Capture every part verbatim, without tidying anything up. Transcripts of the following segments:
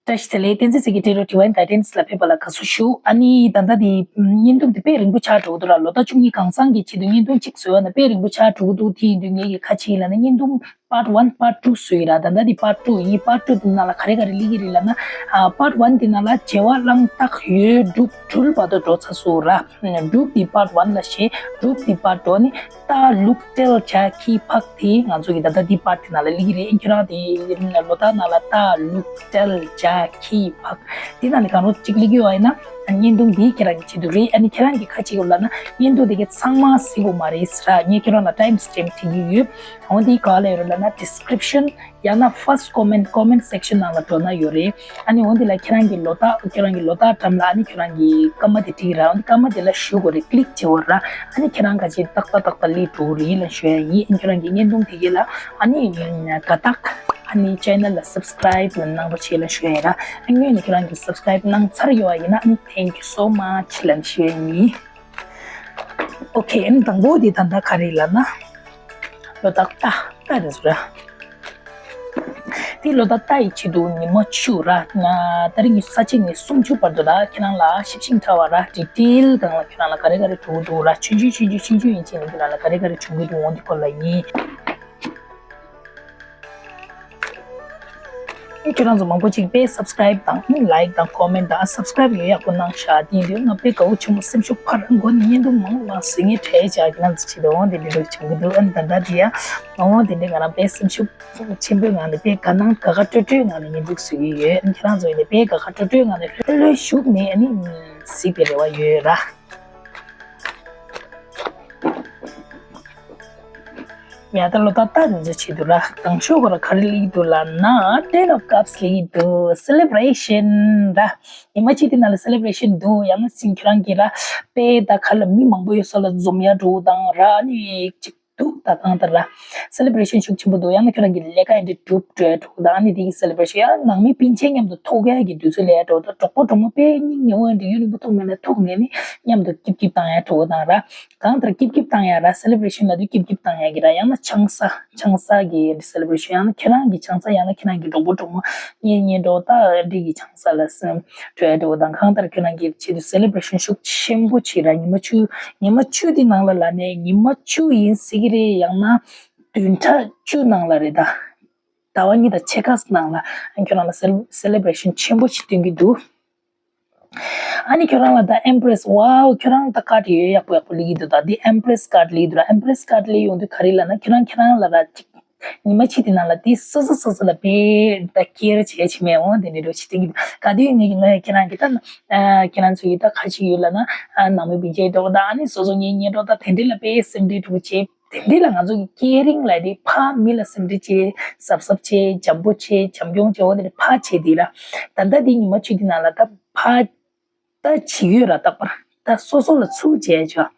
བཀྲ་ཤིས་བདེ་ལེགས། བསྟན་འཛིན་ཚེ་གི་ཊེ་རོ་ཌི་ཝའིན་གའི་ཌེན་སི་ལ་ཕེབས་པ་ལ་དགའ་བསུ་ཞུ། ཨ་ནི་ད་ལྟ་དེ་བརྙན་ཐུང་དེ་དཔེ་རིང་པོ་ཆགས་འགྲོ་གི་འདུག་ར། ལོ་ལྟར་བཅུ་གཉིས་གང་ཚང་གི་ཆེད་དུ་བརྙན་ཐུང་གཅིག་བཟོས་ཡོད་ན་དཔེ་རིང་པོ་ཆགས་འགྲོ་གི་འདུག་དེ་ཡིན་དུས་ངེད་ཀྱིས་ཁ་ཕྱེ་ལབ་ན་བརྙན་ཐུང་པཱརཊ་ཝན་པཱརཊ་ཊུ་བཟོས་ཡིན་ར། ད་ལྟ་དེ་པཱརཊ་ཊུ་ཡིན། པཱརཊ་ཊུ་དེ་ནང་ལ་ག་རེ་ག་རེ་སླེབས་ཀྱི་རེད་ལབ་ན། ཨ་པཱརཊ་ཝན་དེ་ནང་ལ་བྱེ་བ་གླང་སྟག་ཡོས་འབྲུག་སྦྲུལ་བར་དུ་འགྲོ་ཚར་སོང་ར། འབྲུག་དེ་པཱརཊ་ཝན་ལ་བཞག་འབྲུག་དེ་པཱརཊ་ཊུ་ནི། རྟ་ལུག་སྤྲེལ་བྱ་ཁྱི་ཕག་དེ་ང་ཚོ་གི་ད་ལྟ་འདི་པཱརཊ་དེ་ནང་ལ་སླེབས་ཀྱི་རེད། ཁྱེད་རང་དེ་ལོ་ལྟར་ནང་ལ་རྟ་ལུག་སྤྲེལ་བྱ་ཁྱི་ཕག་དེ་ནང་ལ་གང་རུང་གཅིག་སླེབས་ཀྱི་ཡོད་པ་ཡིན་ན་བརྙན་ཐུང་འདི་ཁྱེད་རང་གི་ཆེད་དུ་རེད། ཨ་ནི་ཁྱེད་རང་གིས་ཁ་ཕྱེ་དགོས་ལབ་ན་བརྙན་ཐུང་དེ་གའི་ཚང་མ་གཟིགས་དགོས་མ་རེད་ཟེར་ར། ངས་ཁྱེད་རང་ལ་ཊའིམ་སི་ཊེམ་བྲིས་ཀྱི་ཡོད། འོ་འདི་ག་ལ་ཡོད་རེད་ལབ་ན་ཌི་སི་ཀི་རིབ་ཤན། ཡང་ན་ཕར་སི་ཊི་ཀོ་མེན་ཊི། ཀོ་མེན་ཊི་སེག་ཤན་ནང་ལ་འགྲོ་ན་ཡོད་རེད། ཨ་ནི་འོ་འདི་ལ་ཁྱེད་རང་གི་ལོ་རྟགས། ཁྱེད་རང་གི་ལོ་རྟགས་འགྲམ་ལ་ཨ་ནི་ཁྱེད་རང་གི་སྐར་མ་དེ་བྲིས་ར། འོ་འདི་སྐར་མ་དེ་ལ་གཞུ་དགོས་རེད། ཀི་ལིག་བྱེད་དགོས་ར། ཨ་ནི་ཁྱེད་རང་ག་ཅིག་ཏག་ཏག་ཏག་ཏག་སླེབས་འགྲོ་གི་རེད་ལབ་ཞུ་ཡ་ཡིན། ཨ་ནི་ཁྱེད་རང་གི་བརྙན་ཐུང་དེ་གའི་ལ་ཨ་ནི་དགའ་རྟགས། ཨ་ནི་ཅེ་ནལ་ལ་སབ་སི་ཀི་རབ་ལ་གནང་རོགས་བྱེད་ལབ་ཞུ་ཡ་ར། ཨ་ནི་སྔོན་ནས་ཁྱེད་རང་གི་སབ་སི་ཀི་རབ་གནང་ཚར་ཡོད་པ་ཡིན་ན་ཨ་ནི་thank you so much ལབ་ཞུ་ཡ་ཡིན། ཨོ་ཁེ། ཨ་ནི་དང་པོ་དེ་ད་ལྟ་ག་རེ་ལབ་ན། ལོ་རྟགས་རྟ་རྟ་དེ་ཚོ་ར། དེ་ལོ་རྟགས་རྟ་ཡི་ཆེད་དུ་ཉི་མ་བཅུ་ར། ད་རིང་གི་ས་བྱི་ཉིན་གསུམ་བཅུ་བར་དུ་ལ་ཁྱེད་རང་ལ་ཞིབ་ཅིང་ཕྲ་བ་ར། ཌི་ཊེལ་སྒང་ལ་ཁྱེད་རང་ལ་ག་རེ་ག་རེ་འགྲོ་གི་འདུག་ར། ཆུང་ཆུང་ཆུང་ཆུང་ཆུང་ཆུང་ཡིན་ཕྱིན་ནས་ཁྱེད་རང་ལ་ག་རེ་ག་རེ་བྱུང་གི་འདུག་འོ་འདི་སྐོར་ལ་ཡིན། ཁྱེད་རང་ཚོ་མང་པོ་ཅིག་དཔེ་སབ་སི་ཀི་རབ་དང་ལའིཀ་དང་ཀོ་མེན་ཊི་དང་། སབ་སི་ཀི་རབ་ཡོད་ཡག་པོ་གནང་ཤག་དེ་ཡིན་དུས་ང་དཔེ་དགའ་བོ་བྱུང་། སེམས་ཤུགས་འཕར། མགོ་ནས་བརྙན་ཐུང་མང་མང་བཟོ་མཁན་གྲས་ཅག་གི་ང་ཚོ་ཆེད་དུ་འོ་འདི་འདྲ་འདྲ་བྱུང་གི་འདུག་ཨ་ནི་ད་ལྟ་དེ་ཡ་འོ་དེ་འདྲ་ང་རང་དཔེ་སེམས་ཤུགས་ཆེན་པོའི་ངང་ནས་དཔེ་དགའ་སྣང་དགའ་དགའ་སྤྲོ་སྤྲོའི་ངང་ནས་བརྙན་ཐུང་བཟོ་གི་ཡོད། ཁྱེད་རང་ཚོ་ཡིན་ནས་དཔེ་དགའ་དགའ་སྤྲོ་སྤྲོའི་ངང་ནས་ལྷོད་ལྷོད་བཞུགས་ནས་ཨ་ནི་གཟིགས་པའི་རེ་བ་ཡོད་ར། ཡ་ད་ལོ་ད་ལྟ་དེ་ཚོ་བྱེད་དུས་ར། དང་ཤོག་ག་ར་ག་རེ་སླེབས་འདུག་ལབ་ན། Ten of Cups སླེབས་འདུག་སེ་ལེབ་རེ་ཤན་ར། ཉི་མ་གཅིག་དེ་ནང་ལ་སེ་ལེབ་རེ་ཤན་འདུག་ཡང་ན་སེམས་ཁྱེད་རང་གིས་ར་དཔེ་ད་ག་ལ་མི་མང་པོ་ཡོད་ས་ལ་འཛོམས་ཡ་འགྲོ་དང་ར། ཨ་ནི་གཅིག་འདུག་ད་གང་ལྟར་ར། སེ་ལེབ་རེ་ཤན་ཤུགས་ཆེན་པོ་འདུག་ཡང་ན་ཁྱེད་རང་གི་ལས་ཀ་ཡིན་དུས་གྲུབ་འགྲོ་ཡ་འགྲོ་དང་། ཨ་ནི་དེ་གི་སེ་ལེབ་རེ་ཤན། ཡང་ནང་མི་སྤུན་མཆེད་མཉམ་དུ་ཐུག་ཡ་གི་དུས་ཚོད་སླེབས་ཡ་འགྲོ་དང་། གྲོགས་པོ་གྲོགས་མོ་དཔེ་སྙིང་ཉེ་བོ་ཡིན་དུས་ཡུན་རིང་པོ་ཐུག་མེད་ན་ཐུག་ནས་ནི་མཉམ་དུ་སྐྱིབ་སྐྱིབ་བཏང་ཡ་འགྲོ་དང་ར། གང་ལྟར་སྐྱིབ་སྐྱིབ་བཏང་ཡ་ར། སེ་ལེབ་རེ་ཤན་ལབ་དུས་སྐྱིབ་སྐྱིབ་བཏང་ཡ་གི་ར། ཡང་ན་ཆང་ས། ཆང་ས་གི་སེ་ལེབ་རེ་ཤན། ཡང་ན་ཁྱེད་རང་གི་ཆང་ས། ཡང་ན་ཁྱེད་རང་གི་གྲོགས་པོ་གྲོགས་མོ་གཉེན་ཉེ་འགྲོ་ད་འདི་གི་ཆང་ས་ལ་སེམས་སྤྲོ་ཡ་འགྲོ་དང་། གང་ལྟར་ཁྱེད་རང་གི་ཆེད་དུ་སེ་ལེབ་རེ་ཤན་ཤུགས་ཆེན་པོ་བྱེད་ར། ཉི་མ་བཅུ། ཉི་མ་བཅུ་དེ་ནང་ལ་ལ་ནས་ཉི་མ་བཅུ་ཡིན་སྲིད་ཀྱི་རེད། ཡང་ན་བདུན་ཕྲག་བཅུ་ནང་ལ་རེད་ད། ཟླ་བ་གཉིས་དང་ཕྱེད་ཀ་ནང་ལ་ཁྱོད་རང་ལ་སེ་ལེབ་རེ་ཤན་ཆེན་པོ་ཞིག་སྟོན་གྱི་འདུག་ཨ་ནི་ཁྱོད་རང་ལ་ད་ཨེམ་པི་རེ་སི། ཝའོ། ཁྱོད་རང་ད་ཀཱཌ་ཡོད་ཡག་པོ་ཡག་པོ་སླེབས་ཀྱི་འདུག་ད་འདི་ཨེམ་པི་རེ་སི་ཀཱཌ་སླེབས་ཀྱི་འདུག་ར། ཨེམ་པི་རེ་སི་ཀཱཌ་སླེབས་ཡོང་དུས་ག་རེ་ལབ་ན། ཁྱོད་རང་ཁྱོད་རང་ལ་ར་ཅིག་ཉི་མ་གཅིག་དེ་ནང་ལ་དེ་སོ་སོ་སོ་སོ་ལ་དཔེ་ད་ཀེར་བྱས་བྱས་མེད་འོང་། དེ་འདྲ་འདྲ་བོ་ཞིག་སྟོན་གྱི་འདུག་ག་དུས་ཡིན་ནའི་ཁྱེད་རང་གི་ད་ཁྱེད་རང་ཚོ་ཡི་ད་ཁ་ཅིག་ཡོད་ལབ་ན། ནང་མི་སྤུན་མཆེད་འགྲོ་དང་། ཨ་ནི་སོ་སོ་གཉེན་ཉེ་འགྲོ་དང་། དེ་འདྲ་ལ་དཔེ་སེམས་ཁྲལ་འདྲ་བོ་བྱས། དེ་འདྲ་ལ་ང་ཚོ་གི་ཀེ་རིང་ལབ་དེ་ཕར་མི་ལ་སེམས་ཁྲལ་བྱེད། གཟབ་གཟབ་བྱེད། འཇམ་པོ་བྱེད། བྱམས་སྐྱོང་བྱེད། འོ་དེ་འདྲ་ཕར་བྱེད་དེ་ར། ད་ལྟ་འདི་ཉི་མ་བཅུ་དེ་ནང་ལ་ད་ཕར་ད་བྱེད་ཡོད་ར། རྟག་པར་ད་སོ་སོ་ལ་ཚུར་བྱེད་ཆོག་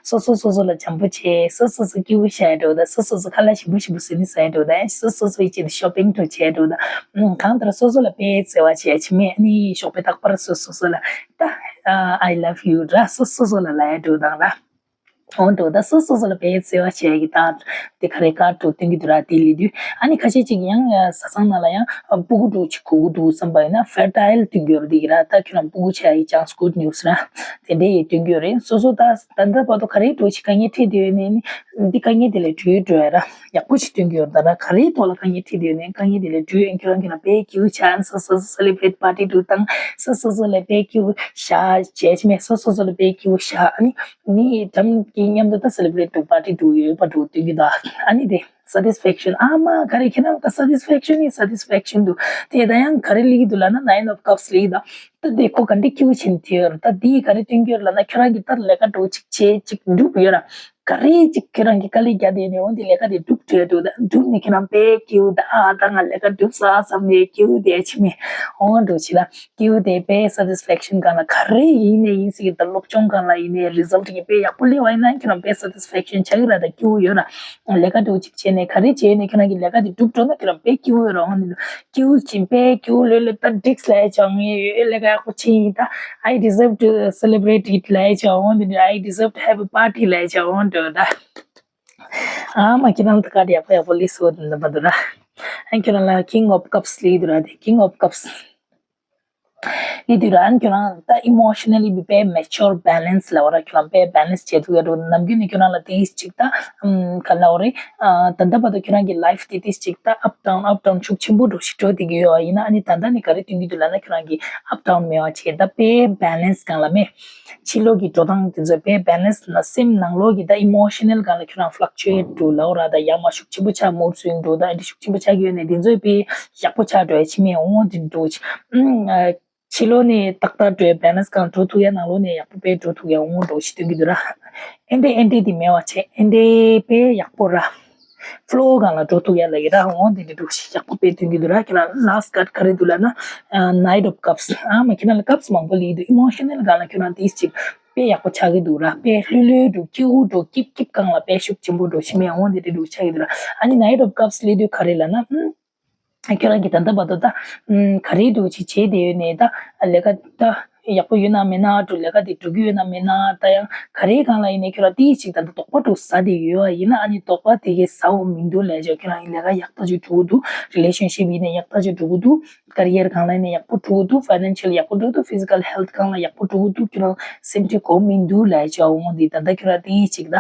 སོ་སོ་སོ་སོ་ལ་བྱམས་པོ་བྱེད། སོ་སོ་སོ་སྐྱིད་པོ་བྱས་འགྲོ་དང་། སོ་སོ་སོ་ཁ་ལག་ཞིམ་པོ་ཞིམ་པོ་བཟོས་ནས་ཟ་འགྲོ་དང་། སོ་སོ་སོ་ཡི་ཆེད་དུ་ཤོ་པིང་འགྲོ་བྱས་འགྲོ་དང་། གང་ལྟར་སོ་སོ་ལ་དཔེ་བརྩེ་བ་བྱེད་ཆོག་མེད། ཨ་ནི་ཞོགས་པའི་རྟག་པར་སོ་སོ་སོ་ལ་ད་I love you ར། སོ་སོ་སོ་ལ་ལབ་ཡ་འགྲོ་དང་ར། འོ་འགྲོ་ད། སོ་སོ་སོ་ལ་དཔེ་བརྩེ་བ་བྱེད་ཀྱི་ད་དེ་ག་རེ་ག་འགྲོ་སྟོན་གྱི་འདུག་ར། དེ་ལས་དུས་ཨ་ནི་ཁ་ཤས་ཅིག་ཡང་བཟའ་ཚང་ནང་ལ་ཡང་སྤུ་གུ་འགྲོ་ཅིག་དགོས་ཀྱི་འདུག་བསམ་པ་ཡིན་ན་ཕར་ཊ་ཡལ་སྟོན་གྱི་ཡོད་རེད། དེ་གི་ར་ད་ཁྱོད་རང་སྤུ་གུ་ཆགས་ཡི་ཅང་སི་གུཌ་ནིའུ་སི་ར། དེ་འདྲས་ཡི་སྟོན་གྱི་ཡོད་རེད། སོ་སོ་ད་ད་ལྟ་བར་དུ་ག་རེ་འགྲོ་ཅིག་དཀའ་ངལ་འཕྲད་བསྡད་ཡོད་ནའི་ནི་འདི་དཀའ་ངལ་དེ་ལས་གྲོལ་འགྲོ་ཡ་ར། ཡག་པོ་ཞིག་སྟོན་གྱི་ཡོད་རེད། ད་ར་ག་རེའི་ཐོག་ལ་དཀའ་ངལ་འཕྲད་བསྡད་ཡོད་ནའི་དཀའ་ངལ་དེ་ལས་གྲོལ། ཁྱོད་རང་ཁྱོད་རང་དཔེ་སྐྱིད་པོ་ཆགས། སོ་སོ་སོ་སོ་སེ་ལེ་བྷི་རེཊ་པར་ཊི་འགྲོ་དང་། སོ་སོ་སོ་ལ་དཔེ་སྐྱིད་པོ་བཞག་བྱས་ཆི་མེད། སོ་སོ་སོ་ལ་དཔེ་སྐྱིད་པོ་བཞག་ཨ་ནི་མི་འགྲམ་གྱི་མཉམ་དུ་ད་སེ་ལེ་བྷི་རེཊ་འགྲོ། པར་ཊི་འགྲོ་ཡོད་པ་འགྲོ་སྟོན་གྱི་འདུག་ཨ་ནི་དེ་སེ་ཊི་སི་ཕེག་ཤན། ཨ་མ་ག་རེ་ཁྱེད་རང་ད་སེ་ཊི་སི་ཕེག་ཤན་ནི་སེ་ཊི་སི་ཕེག་ཤན་འདུག་དེ་ད་ཡང་ག་རེ་སླེབས་ཀྱི་འདུག་ལབ་ན་ནའིན་ཨོཕ་ཀབ་སི་སླེབས་ཀྱི་འདུག་ད་དེ་ཁོ་ག་འདྲ་སྐྱིད་པོ་བྱས་ནས་དེ་ཡོད་རེད། ད་དེ་ག་རེ་སྟོན་གྱི་ཡོད་རེད་ལབ་ན་ཁྱོད་རང་གི་ད་ལས་ཀ་འགྲོ་ཅིག་བྱས་ཅིག་འགྲུབ་ཡོད་ར། ག་རེ་ཅིག་ཁྱོད་རང་གི་དཀའ་ལས་རྒྱག་བསྡད་ནས་འོ་འདི་ལས་ཀ་དེ་འགྲུབ་འགྲོ་འདུག་ད་འགྲུབ་ནས་ཁྱོད་རང་དཔེ་སྐྱིད་པོ། ད་ཨ་ད་ང་ལས་ཀ་འགྲུབ་ས་བསམ་ནས་སྐྱིད་པོ་དེ་ཆི་མེད་འོང་འགྲོ་ཆི་ལ། སྐྱིད་པོ་དེ་དཔེ་སེ་ཊི་སི་ཕེག་ཤན་སྒང་ལ་ག་རེ་ཡིན་ནའི་ཡིན་སྲིད་ཀྱི། ད་སློབ་སྦྱོང་སྒང་ལ་ཡིན་ནའི་རི་ཛལ་ཊི་དེ་དཔེ་ཡག་པོ་སླེབས་པ་ཡིན་ན་ཁྱོད་རང་དཔེ་སེ་ཊི་སི་ཕེག་ཤན་ཆགས་ཀྱི་ར། ད་སྐྱིད་པོ་ཡོད་ར། ལས་ཀ་འགྲོ་ཅིག་བྱས་ནས་ག་རེ་བྱས་ནས་ཁྱོད་རང་གི་ལས་ཀ་དེ་འགྲུབ་འགྲོ་ན་ཁྱོད་རང་དཔེ་སྐྱིད་པོ་ཡོད་ར། འོང་འདི་འདུག་སྐྱིད་པོ་ཅིག་དཔེ་སྐྱིད་པོ་ལོས་ལོས་ད་འགྲིགས་ལབ་ཡ་ཅིག་ཡོད། ལས་ཀ་ཡག་པོ་བྱས་ཡིན། ད་I deserve to celebrate it ལབ་ཡ་ཅིག་འོང་འདི་འདུག I deserve to have a party ལབ་ཡ་ཅིག་འོང་འདུག་ད། ཨ་མ་ཁྱེད་རང་ད་ག་རེ་ཡག་པོ་ཡག་པོ་སླེབས་སོང་འདི་འདྲ་འདུག་ར། ཨ་ཁྱོད་རང་ལ་ཀིང་ཨོཕ་ཀབ་སི་སླེབས་འདུག་ར། དེ་ཀིང་ཨོཕ་ཀབ་སི། ལས་དུས་རང་ཁྱོད་རང་ད་emotionally་བི་དཔེ་mature balance་ལབ་པ་ར། ཁྱོད་རང་དཔེ་balance་བྱེད་ཐུབ་ཡ་འགྲོ། ནམ་རྒྱུན་ནས་ཁྱོད་རང་ལ་དེ་ཅིག་ད་ཨམ་ག་ལབ་རེད། ཨ་ད་ལྟ་བར་དུ་ཁྱོད་རང་གི་life་དེ་དེ་ཅིག་ད་up down up down་ཤུགས་ཆེན་པོ་འགྲོ་ཞིག་འགྲོ་བསྡད་ཀྱི་ཡོད་པ་ཡིན་ན། ཨ་ནི་ད་ལྟ་ནས་ག་རེ་སྟོན་གྱི་འདུག་ལབ་ན། ཁྱོད་རང་གི་up down་མེད་པ་བྱས་ད་དཔེ་balance་སྒང་ལ་མེད། ཕྱི་ལོགས་ཀྱི་འགྲོ་སྟངས་དེ་ཚོ་དཔེ་balance་ན་སེམས་ནང་ལོགས་ཀྱི་ད་emotional་སྒང་ལ་ཁྱོད་རང་fluctuate་འགྲོ་ལབ་པ་ར། ད་ཡར་མར་ཤུགས་ཆེན་པོ་ཆགས། mood swing་འགྲོ། ད་ཨ་འདི་ཤུགས་ཆེན་པོ་ཆགས་ཀྱི་ཡོད་ནས་དེ་ཚོ་དཔེ་ཡག་པོ་ཆགས་འགྲོ་ཡ་ཕྱི་མའི་འོང་དེ་འགྲོ་ཅིག་ཨ། ཕྱི་ལོགས་ནས་ཏག་ཏག་འགྲོ་ཡ་balance་སྒང་འགྲོ་ཐུབ་ཡ། ནང་ལོགས་ནས་ཡག་པོ་དཔེ་འགྲོ་ཐུབ་ཡ་འོང་འགྲོ་ཞིག་སྟོན་གྱི་འདུག་ར། ཨེ་འདྲས་ཨེ་འདྲས་དེ་མེད་པ་བྱས། ཨེ་འདྲས་དཔེ་ཡག་པོ་ར། flow་སྒང་ལ་འགྲོ་ཐུབ་ཡ་ལ་ཡི་ར་འོང་དེ་འདྲས་འགྲོ་ཞིག་ཡག་པོ་དཔེ་སྟོན་གྱི་འདུག་ར། ཁྱེད་རང་last card་ག་རེ་འདུག་ལབ་ན། ཨ་Knight of Cups། ཨ་མ་ཁྱེད་རང་ལ་cups་མང་པོ་སླེབས་འདུག emotional་སྒང་ལ་ཁྱོད་རང་དེ་ཅིག་དཔེ་ཡག་པོ་ཆགས་ཀྱི་འདུག་ར། དཔེ་ལྷོད་ལྷོད་འགྲོ། སྐྱིད་པོ་འགྲོ། སྐྱིད་སྐྱིད་སྒང་ལ་དཔེ་ཤུགས་ཆེན་པོ་འགྲོ། ཕྱི་མའི་འོང་དེ་འདྲས་འགྲོ་ཆགས་ཀྱི་འདུག་ར། ཨ་ནི་Knight of Cups་སླེབས་དུས་ག་རེ་ལབ་ན། ཨ། ཁྱོད་རང་གིས་ད་ལྟ་བར་དུ་ད་ཨམ་ག་རེ་འདྲ་བོ་ཅིག་བྱས་བསྡད་ཡོད་ནའི་ད་ལས་ཀ་ད་ཡག་པོ་ཡོད་ན་མེད་ན་འགྲོ། ལས་ཀ་དེ་འགྲུབ་ཀྱི་ཡོད་ན་མེད་ན། ད་ཡང་ག་རེའི་སྒང་ལ་ཡིན་ནའི་ཁྱོད་རང་དེ་ཅིག་ད་ལྟ་དོགས་པ་འདྲ་བོ་ཟ་བསྡད་ཡོད་པ་ཡིན་ན། ཨ་ནི་དོགས་པ་དེ་གས་ཟ་འོ་མི་འདུག་ལབ་བྱས། ཁྱོད་རང་ལས་ཀ་ཡག་ཐག་ཆོད་འགྲོ་གི་འདུག relationship་ཡིན་ནའི་ཡག་ཐག་ཆོད་འགྲོ་གི་འདུག career་སྒང་ལ་ཡིན་ནའི་ཡག་པོ་འགྲོ་གི་འདུག financial་ཡག་པོ་འགྲོ་གི་འདུག physical health་སྒང་ལ་ཡག་པོ་འགྲོ་གི་འདུག་ཁྱོད་རང་སེམས་ཁྲལ་དགོས་མི་འདུག་ལབ་བྱས། འོ་འདི་ད་ལྟ་ཁྱོད་རང་དེ་ཅིག་ད།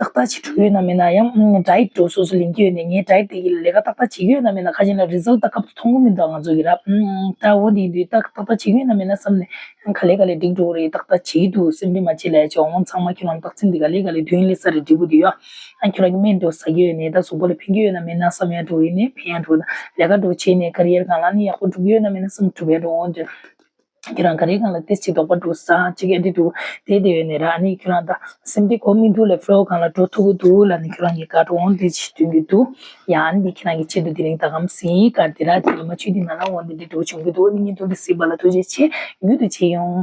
ཏག་ཏག་ཅིག་འགྲོ་གི་ཡོད་ན་མེད་ན། ཡང་diet་འདྲ་བོ་སོ་སོ་ལེན་གྱི་ཡོད་ནའི། ངས་diet་དེ་གི་ལས་ཀ་ཏག་ཏག་བྱེད་ཀྱི་ཡོད་ན་མེད་ན། ཁ་ཅིག་ལ་result་ད་སྐབས་སུ་མཐོང་གི་མི་འདུག་ང་ཚོ་གི་ར། ཨམ་ད་འོ་འདི་འདི་ད་ཏག་ཏག་བྱེད་ཀྱི་ཡོད་ན་མེད་ན་བསམ་ནས། ག་ལེ་ག་ལེ་འགྲིག་འགྲོ་གི་རེད། ཏག་ཏག་བྱེད་ཀྱི་འདུག་སེམས་ཁྲལ་མ་བྱེད་ལབ་བྱས། འོ་ཚང་མ་ཁྱོད་རང་རྟགས་མཚན་འདི་ག་ལེ་ག་ལེ་ཐོན་སླེབས་ས་རེད། འགྲིག་པོ་འདི་ཡོད། ཨ་ཁྱོད་རང་གི་སྨན་འདྲ་བོ་ཟ་གི་ཡོད་ནའི་ད་གཟུགས་པོ་ལ་ཕན་གྱི་ཡོད་ན་མེད་ན་བསམ་ཡ་འདྲ་བོ་ཡིན་ནའི། ཕན་ཡ་འདྲ་བོ་དང་ལས་ཀ་འདྲ་བོ་བྱས་ནའི་career་སྒང་ལ་ནི་ཡག་པོ་འགྲུབ་ཀྱི་ཡོད་ན་མེད་ན་བསམ་འགྲུབ་ཡ་འདྲ་བོ་འོ་འདི། ཁྱེད་རང་ག་རེའི་སྒང་ལ་ཏོག་ཙམ་དོགས་པ་འདྲ་བོ་ཟ་ཅིག་ཨེ་འདྲས་འདྲ་བོ་དེ་དེ་ཡོད་ནའི་ར། ཨ་ནི་ཁྱེད་རང་ད་སེམས་ཁྲལ་དགོས་མི་འདུག་ལབ། flow་སྒང་ལ་འགྲོ་ཐུབ་ཀྱི་འདུག་ལབ་ནི་ཁྱེད་རང་གི་card་འོ་འདི་ཅིག་སྟོན་གྱི་འདུག་ཡ་ཨ་ནི་འདི་ཁྱེད་རང་གི་ཆེད་དུ་དེ་རིང་ད་གམ་སི་card་འདི་ར། དེ་ཉི་མ་ཆུ་འདི་ནང་ལ་འོ་འདི་འདྲས་འདྲ་བོ་བྱུང་གི་འདུག་ཨ་ནི་བརྙན་ཐུང་འདི་གཟིགས་པ་ལ་ཐུགས་རྗེ་ཆེ། མྱུར་དུ་མཇལ་ཡོང་།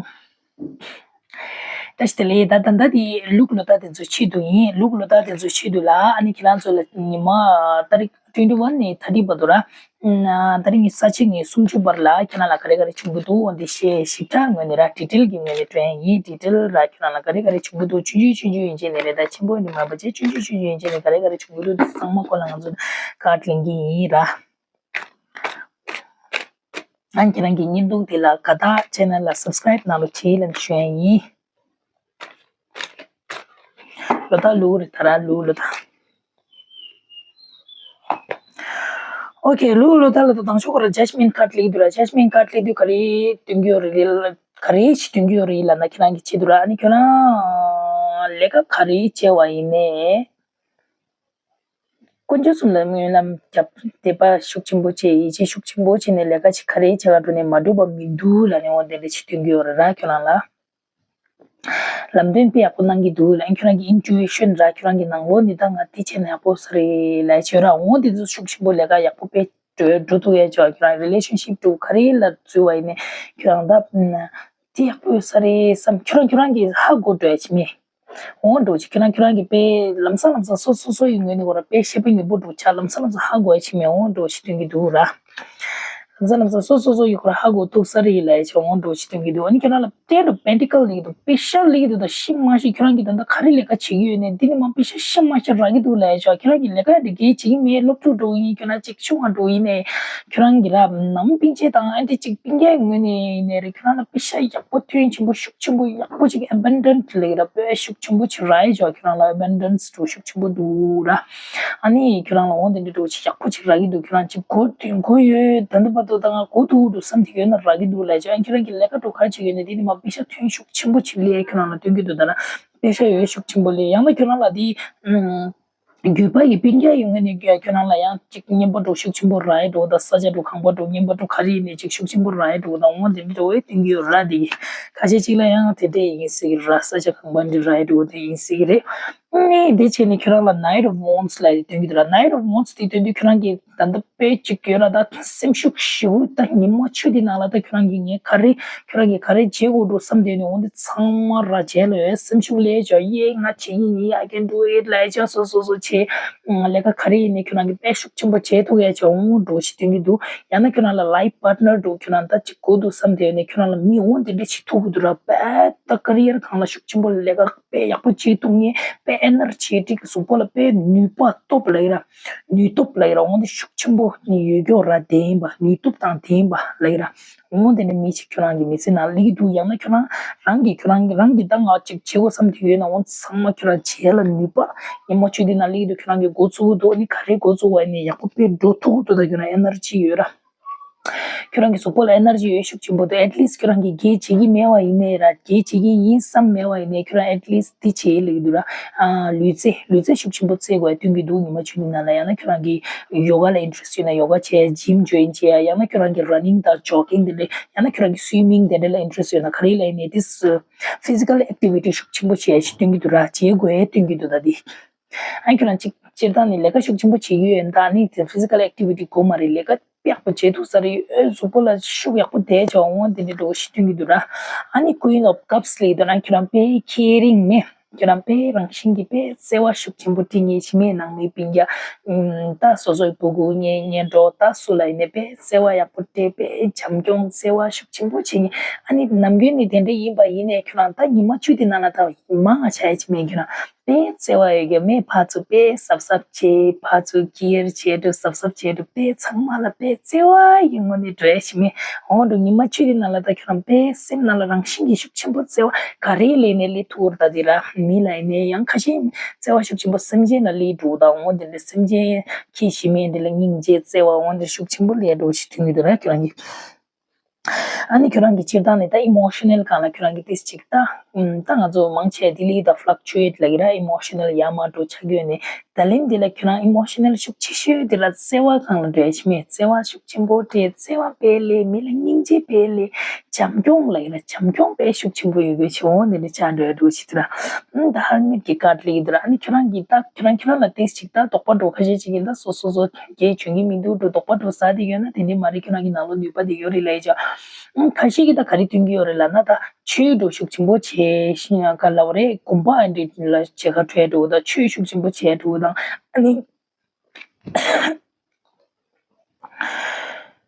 བཀྲ་ཤིས་བདེ་ལེགས། ད་ད་ལྟ་དེ་ལུག་ལོ་ཟླ་དེ་ཚོ་ཆེད་དུ་ཡིན། ལུག་ལོ་ཟླ་དེ་ཚོ་ཆེད་དུ་ལ། ཨ་ནི་ཁྱེད་རང་ཚོ་ལ་ཉི་མ་ད་རེས་twenty one་ནས་thirty་བར་དུ་ར། ཨ་ད་རེས་ངའི་ས་བྱི་ངའི་སུམ་ཅུ་བར་ལ་ཁྱེད་རང་ལ་ག་རེ་ག་རེ་བྱུང་གི་འདུག་འོ་འདི་ཞེས་ཞིབ་ཕྲ་ངོས་ནས་ར། detail་གི་ངོས་ནས་སྤྲད་ཡིན། detail་ར་ཁྱེད་རང་ལ་ག་རེ་ག་རེ་བྱུང་གི་འདུག་ཆུང་ཆུང་ཆུང་ཆུང་ཡན་ཆད་ནས་རེད། ད་ཆེན་པོ་ནི་མ་པ་བྱས་ཆུང་ཆུང་ཆུང་ཆུང་ཡན་ཆད་ནས་ག་རེ་ག་རེ་བྱུང་གི་འདུག་འདི་ཚང་མ་ཁོ་ལ་ང་ཚོ་card་ལེན་གི་ཡིན་ར། ཨ་ཁྱེད་རང་གི་བརྙན་ཐུང་འདི་ལ་དགའ་ཐག་channel་ལ་subscribe་གནང་རོགས་བྱེད་ལབ་ཞུ་ཡ་ཡིན། ལོ་ཟླ་ལུག་རེད། ད་ར་ལུག་ལོ་ཟླ། ཨོ་ཁེ། ལུག་ལོ་ཟླ་ལ་ད་དང་ཤོག་ག་ར་judgment card་སླེབས་དུས་ར། judgment card་སླེབས་དུས་ག་རེ་སྟོན་གྱི་ཡོད་རེད། ག་རེ་ཞིག་སྟོན་གྱི་ཡོད་རེད་ལབ་ན་ཁྱེད་རང་གི་ཆེད་དུ་ར། ཨ་ནི་ཁྱོད་རང་ལས་ཀ་ག་རེ་བྱས་པ་ཡིན་ནའི། དཀོན་མཆོག་གསུམ་ལ་སྨོན་ལམ་བརྒྱབ། དད་པ་ཤུགས་ཆེན་པོ་བྱས། ཡིད་ཆེས་ཤུགས་ཆེན་པོ་བྱས་ནས་ལས་ཀ་ཅིག་ག་རེ་བྱེད་ག་འགྲོ་ནས་མ་འགྲུབ་པ་མི་འདུག་ལབ་ནས་འོ་དེ་འདྲ་ཅིག་སྟོན་གྱི་ཡོད་རེད་ར་ཁྱོད་རང་ལ། ལམ་སྟོན་དཔེ་ཡག་པོ་གནང་གི་འདུག་ལབ། ཁྱོད་རང་གི་intuition་ར། ཁྱོད་རང་གི་ནང་ལོགས་ནས་ད་ང་འདི་བྱས་ན་ཡག་པོ་ས་རེད་ལབ་བྱས་ར། འོ་དེ་ཚོ་ཤུགས་ཆེན་པོ་ལས་ཀ་ཡག་པོ་དཔེ་འགྲོ་འགྲོ་ཐུབ་ཡ་ཅིག་ཁྱོད་རང་relationship་འདྲ་བོ་ག་རེ་ལ་འཛུལ་བ་ཡིན་ནའི་ཁྱོད་རང་ད་དེ་ཡག་པོ་ཡོད་ས་རེད་བསམ། ཁྱོད་རང་ཁྱོད་རང་གིས་ཧ་གོ་འགྲོ་ཡ་ཅིག་མེད། འོ་འདྲ་བོ་ཅིག་ཁྱོད་རང་ཁྱོད་རང་གིས་དཔེ་ལམ་སང་ལམ་སང་སོ་སོ་སོ་ཡི་ངོས་ནས་ཁོ་ར་དཔེ་ཤེས་པ་མྱུར་པོ་འདྲ་བོ་ཆགས། ལམ་སང་ལམ་སང་ཧ་གོ་ཡ་ཅིག་མེད། འོ་འདྲ་བོ་ཅིག་སྟོན་གྱི་འདུག་ར། ལམ་སང་ལམ་སང་སོ་སོ་སོ་ཡི་ཁོ་ར་ཧ་གོ་ཐུབ་ས་རེད་ལབ་ཡ་ཅིག་འོ་འདྲ་བོ་ཅིག་སྟོན་གྱི་འདུག་ཨ་ནི་ཁྱོད་རང་ལ་ten of pentacle་སླེབས་ཀྱི་འདུག་པེ་ཤ་སླེབས་ཀྱི་འདུག་ད་ཤི་མ་ཤི་ཁྱོད་རང་གིས་ད་ལྟ་ག་རེ་ལས་ཀ་བྱེད་ཀྱི་ཡོད་ནའི་འདི་ནས་མ་པེ་ཤ་ཤི་མ་ཤི་རག་གི་འདུག་ལབ་ཡ་ཅིག་ཁྱོད་རང་གིས་ལས་ཀ་འདི་གས་བྱེད་ཀྱི་མེད། སློབ་ཕྲུག་འདྲ་བོ་ཡིན། ཁྱོད་རང་ཅིག་ཆུང་བ་འདྲ་བོ་ཡིན་ནའི་ཁྱོད་རང་གིས་ར་ནམ་སྤུན་མཆེད་དང་ཨ་འདི་ཅིག་སྤུན་ཀྱག་ངོས་ནས་ཡིན་ནའི་རེད། ཁྱོད་རང་ལ་པེ་ཤ་ཡག་པོ་ཐོན་ཆེན་པོ་ཤུགས་ཆེན་པོ་ཡག་པོ་ཅིག་abundant་ལབ་ཀྱི་ར། དཔེ་ཤུགས་ཆེན་པོ་ཅིག་རག་ཡ་ཅིག་ཁྱོད་རང་ལ་abundance་འདྲ་བོ་ཤུགས་ཆེན་པོ་འདུག་ར། ཨ་ནི་ཁྱོད་རང་ལ་འོ་དེ་འདྲ་འདྲ་བོ་ཅིག་ཡག་པོ་ཅིག་རག་གི་འདུག་ཁྱོད་རང་ཅིག་གོ་དུས་གོ་ཡོད། ད་ལྟ་བར་དུ་ད་ང་གོ་ཐུབ་འདུག་བསམ་གྱི་ཡོད་ན་རག་གི་འདུག་ལབ་ཅིག་ཨ་ཁྱོད་རང་གིས་ལས་ཀ་འདྲ་བོ་ག་རེ་བྱེད་ཀྱི་ཡོད་ནའི་དེ་ནི་མ་པེ་ཤ་ཐོན་ཤུགས་ཆེན་པོ་ཅིག་སླེབས་ཁྱོད་རང་ལ་སྟོན་གྱི་འདུག་ད་ན་པེ་ཤ་ཡོད་ཤུགས་ཆེན་པོ་སླེབས། ཡང་ན་ཁྱོད་རང་ལ་དེ་ཨམ། རྒྱུད་པ་ཡི་སྤུན་ཀྱག་ཡོད་ངེས་ནས་ཁྱོད་རང་ལ་ཡང་ཅིག་རྔན་པ་འདྲ་བོ་ཤུགས་ཆེན་པོ་རག་ཡ་འདྲ་བོ་དང་ས་ཆ་འདྲ་བོ་ཁང་པ་འདྲ་བོ་རྔན་པ་འདྲ་བོ་ག་རེ་ཡིན་ནའི་ཅིག་ཤུགས་ཆེན་པོ་རག་ཡ་འདྲ་བོ་དང་འོ་དེ་འདྲ་འདྲ་བོ་སྟོན་གྱི་ཡོད་ར། དེ་ཁ་ཤས་ཅིག་ལ་ཡང་དེ་འདྲས་ཡིན་སྲིད་ཀྱི་ར། ས་ཆ་ཁང་པ་འདི་རག་ཡ་འདྲ་བོ་དེ་ཡིན་སྲིད་ཀྱི་རེད། ཨ་ནི་དེ་བྱས་ནས་ཁྱོད་རང་ལ་Knight of Wands་ལབ་ཡ་དེ་སྟོན་གྱི་འདུག་ར། Knight of Wands་དེ་སྟོན་དུས་ཁྱོད་རང་གི་ད་ལྟ་དཔེ་ཅིག་ཡོད་ལ་ད་སེམས་ཤུགས་ཞེ་པོ་ད་ཉིན་མོ་ཆུ་དེ་ནང་ལ་ད་ཁྱོད་རང་གིས་ངས་ག་རེ་ཁྱོད་རང་གིས་ག་རེ་བྱེད་དགོས་འགྲོ་བསམ་དེ་ནས་འོ་འདི་ཚང་མ་ར་བྱས་ལ་ཡོད་སེམས་ཤུགས་ལས་ཅོ་ཡེ་ང་བྱེད་ཀྱི་ཡིན། I can do it་ལས་ཅོ་སོ་སོ་སོ་བྱེད། ལས་ཀ་ག་རེ་ཡིན་ནའི་ཁྱོད་རང་གིས་དཔེ་ཤུགས་ཆེན་པོ་བྱེད་ཐུབ་ཡ་ཅོ་འོང་འགྲོ་ཞིག་སྟོན་གྱི་འདུག་ཡང་ན་ཁྱོད་རང་ལ་life partner་འགྲོ་ཁྱོད་རང་ད་ཅིག་དགོས་འདུག་བསམ་དེ་ནས་ཁྱོད་རང་ལ་མི་འོང་དེ་འདྲ་ཞིག་ཐུག་གི་འདུག་ར། དཔེ་ད་career་སྒང་ལ་ཤུགས་ཆེན་པོ་ལས་ཀ་དཔེ་ཡག་པོ་བྱེད་ཐུབ་ངེས་དཔེ་ ཨེ་ནར་ཇེ་ཊིག་གཟུགས་པོ་ལ་དཔེ་ནུས་པ་སྟོབས་ལབ་ཡ་ར། ནུས་སྟོབས་ལབ་ཡ་ར། འོ་འདི་ཤུགས་ཆེན་པོ་ནི་ཡོད་རྒྱུ་ར་ལྡན་པ། ནུས་སྟོབས་དང་ལྡན་པ་ལབ་ཡ་ར། འོ་འདི་ནི་མི་ཞིག་ཁྱོད་རང་གི་མི་ཚེ་ནང་སླེབས་ཀྱི་འདུག་ཡང་ན་ཁྱོད་རང་རང་གི་ཁྱོད་རང་གི་རང་གི་ད་ང་ཅིག་བྱེད་དགོས་བསམ་གྱི་ཡོད་ན། འོ་ཚང་མ་ཁྱོད་རང་བྱེད་ལ་ནུས་པ། ཉི་མ་བཅུ་འདི་ནང་སླེབས་ཀྱི་འདུག་ཁྱོད་རང་གི་འགོ་བཙུགས་འདུག་ནི་ག་རེ་འགོ་བཙུགས་པ་ཡིན་ནའི་ཡག་པོ་དཔེ་འགྲོ་ཐུབ་ཀྱི་འདུག་ད་ཁྱོད་རང་ཨེ་ནར་ཇི་ཡོད་ར། ཁྱོད་རང་གི་གཟུགས་པོ་ལ་ཨེ་ནར་ཇི་ཡོད་ཤུགས་ཆེན་པོ་འདུག་ཨེཊ་ལིསྚ་ཁྱོད་རང་གིས་དགེ་བྱེད་ཀྱི་མེད་པ་ཡིན་ནའི་ར། དགེ་བྱེད་ཀྱི་ཡིན་བསམ་མེད་པ་ཡིན་ནའི་ཁྱོད་རང་ཨེཊ་ལིསྚ་འདི་བྱེད་ལེགས་འདུག་ར། ཨ། ལུས་རྩལ་ལུས་རྩལ་ཤུགས་ཆེན་པོ་རྩེད་དགོས་སྟོན་གྱི་འདུག་ཉི་མ་བཅུ་འདི་ནང་ལ། ཡང་ན་ཁྱོད་རང་གིས་ཡོ་ག་ལ་ཨིན་ཊེ་རེ་སི་ཊི་ཡོད་ན་ཡོ་ག་བྱེད། ཇིམ་ཇོ་ཡིན་བྱེད། ཡང་ན་ཁྱོད་རང་གིས་ར་ནིང་དང་ཇོ་གིང་དེ་འདྲ། ཡང་ན་ཁྱོད་རང་གིས་སུའི་མིང་དེ་འདྲ་ལ་ཨིན་ཊེ་རེ་སི་ཊི་ཡོད་ན། ག་རེ་ལ་ཡིན་ནའི་དེ་ཕི་ཟི་ཀལ་ཨེག་ཊི་ཝི་ཊི་ཤུགས་ཆེན་པོ་བྱེད་ཅེས་སྟོན་གྱི་འདུག་ར། བྱེད་དགོས་སྟོན་གྱི་འདུག་ད་འདི། ཨ། ཁྱོད་རང་གཅིག་སྤྱིར་བཏང་ནས་ལས་ཀ་ཤུགས་ཆེན་པོ་བྱེད་ཀྱི་ཡོད་ན། ད་ནི་ཕི་ཟི་ཀལ་ཨེག་ཊི་ཝི་ཊི་དགོས་མ་རེད། ལས་ཀ་དཔེ་ཡག་པོ་བྱེད་ཐུབ་ས་རེད། ཨོ་གཟུགས་པོ་ལ་ཤུགས་ཡག་པོ་དེ་བྱ་འོང་དེ་འདྲ་འགྲོ་ཞིག་སྟོན་གྱི་འདུག་ར། ཨ་ནི་ཀུ་ཨིན་ཨོཕ་ཀབ་སི་ལབ་དུས་ན་ཁྱོད་རང་དཔེ་ཁེ་རིང་མེད། ཁྱོད་རང་དཔེ་རང་བཞིན་གྱིས་དཔེ་བརྩེ་བ་ཤུགས་ཆེན་པོ་སྤྲད་མཁན། ཕྱི་མའི་ནང་མའི་སྤུན་ཀྱག་ཨུམ། ད་སོ་སོའི་བུ་གུ་གཉེན་གཉེན་གྲོགས་ད་སུ་ལ་ཡིན་ནའི་དཔེ་བརྩེ་བ་ཡག་པོ་སྤྲད། དཔེ་བྱམས་སྐྱོང་བརྩེ་བ་ཤུགས་ཆེན་པོ་བྱེད་མཁན། ཨ་ནི་ནམ་རྒྱུན་ནས་དེ་འདྲ་ཡིན་པ་ཡིན་ནའི་ཁྱོད་རང་ད་ཉི་མ་བཅུ་དེ་ནང་ལ་ད་མང་ང་ཆ་ཡ་ཅི་མེད། ཁྱོད་རང་དཔེ་བརྩེ་བ་ཡོད་ཀྱི་མེད། ཕར་ཚུར་དཔེ་གཟབ་གཟབ་བྱེད། ཕར་ཚུར་ཀེ་ཡར་བྱེད་འགྲོ། གཟབ་གཟབ་བྱེད་འགྲོ། དཔེ་ཚང་མ་ལ་དཔེ་བརྩེ་བ་ཡི་ངོ་ནས་འགྲོ་ཡ་ཞིག་མེད། འོ་འགྲོ་ཉི་མ་བཅུ་དེ་ནང་ལ་ད་ཁྱོད་རང་དཔེ་སེམས་ནང་ལ་རང་བཞིན་གྱིས་ཤུགས་ཆེན་པོ་བརྩེ་བ་ག་རེ་ལས་ནས་ལས་ཐུག་ར། ད་དེ་ར་མི་ལ་ཡིན་ནའི་ཡང་ཁ་ཤས་བརྩེ་བ་ཤུགས་ཆེན་པོ་སེམས་ཅན་ལ་སླེབས་འགྲོ། ད་འོ་དེ་འདྲ་སེམས་ཅན་ཁྱི་ཞི་མི་འདི་ལ་སྙིང་རྗེ་བརྩེ་བ་འོ་འདྲ་ཤུགས་ཆེན་པོ་སླེབས་འགྲོ་ཞིག་ཐོན་གྱི་འདུག་ར་ཁྱོད་རང་གིས། ཨ་ནི་ཁྱོད་རང་གི་སྤྱིར་བཏང་ནས་ད་ཨི་མོ་ཤ་ནལ་སྒང་ལ་ཁྱོད་རང་གི་ཏིས་ཅིག་ད། ཨུམ། ད་ང་ཚོ་མང་ཆེ་ལྡི་ལི་ད་ཕ་ལག་ཅུ་ཨེཊ་ལབ་ཀྱི་ར། ཨི་མོ་ཤ་ནལ་ཡར་མར་འགྲོ་ཆགས་ཡོད་ནས། ད་ལན་འདི་ལ་ཁྱོད་རང་ཨི་མོ་ཤ་ནལ་ཤུགས་ཆེ་ཤོས་འདི་ལ་བརྩེ་བ་སྒང་ལ་འགྲོ་ཡ་ཞིག་མེད། བརྩེ་བ་ཤུགས་ཆེན་པོ་སྤྲད། བརྩེ་བ་དཔེ་ལས། མི་ལ་སྙིང་རྗེ་དཔེ་ལས། བྱམས་སྐྱོང་ལབ་ཀྱི་ར། བྱམས་སྐྱོང་དཔེ་ཤུགས་ཆེན་པོ་ཡོད་དགོས་ཞེས་འོ་འདི་འདྲ་ཆགས་འགྲོ་ཡ་འགྲོ་ཞིག་ད་ར། ཨུམ། ད་ཧར་མིད་ཀྱི་ཀར་ལེགས་འདུག་ར། ཨ་ནི་ཁྱོད་རང་གིས་ད་ཁྱོད་རང་ཁྱོད་རང་ལ་ཏིས་ཅིག་ད་དོགས་པ་འགྲོ། ཁ་ཤས་ཅིག་གིས་ད་སོ་སོ་སོ་རྒྱས་བྱུང་གི་མི་འདུག་འགྲོ། དོགས་པ་འགྲོ་ཟ་དེ་ཡོད་ན་དེ་འདྲའི་མ་རེད། ཁྱོད་རང་གི་ནང་ལོགས་ནུས་པ་དེ་ཡོད་རེད་ལབ་ཡ་ཅག་ཨུམ། ཁ་ཤས་ཀྱིས་ད་ག་རེ་སྟོན་གྱི་ཡོད་རེད་ལབ་ན། ད་ཆོས་འགྲོ་ཤུགས་ཆེན་པོ་བྱས་ཤིང་ཡང་ག་ལབ་རེད། དགོན་པ་ཨ་འདྲ་ལ་བྱེད་ག་འགྲོ་ཡ་འགྲོ། ད་ཆོས་ཤུགས་ཆེན་པོ་བྱེད་འགྲོ་དང་། ཨ་ནི།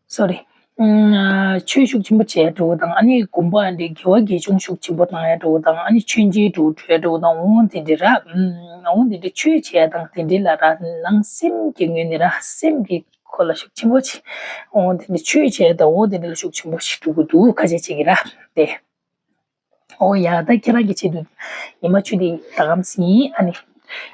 སོ་རི། ཨུམ། ཆོས་ཤུགས་ཆེན་པོ་བྱེད་འགྲོ་དང་། ཨ་ནི་དགོན་པ་ཨ་འདྲ་དགེ་བ་དགེ་སྦྱོང་ཤུགས་ཆེན་པོ་བཏང་ཡ་འགྲོ་དང་། ཨ་ནི་མཆོད་མཇལ་འགྲོ་འགྲོ་ཡ་འགྲོ་དང་། འོ་དེ་འདྲ་ར། ཨུམ། འོ་དེ་འདྲ་ཆོས་བྱེད་ཡ་དང་དེ་འདྲ་ལ་ར། ནང་སེམས་ཀྱི་ངོས་ནས་ར། སེམས་ཀྱི་ཁོ་ལ་ཤུགས་ཆེན་པོ་ཆེ། འོ་དེ་འདྲ་ཆོས་བྱས་དང་འོ་དེ་འདྲ་ལ་ཤུགས་ཆེན་པོ་ཞིག་འགྲོ་གི་འདུག་ཁ་ཤས་ཅིག་གིས་ར་དེ། འོ་ཡ། ད་ཁྱེད་རང་གི་ཆེད་དུ་ཉི་མ་བཅུ་དེ་ད་གམ་ཟིན། ཨ་ནི་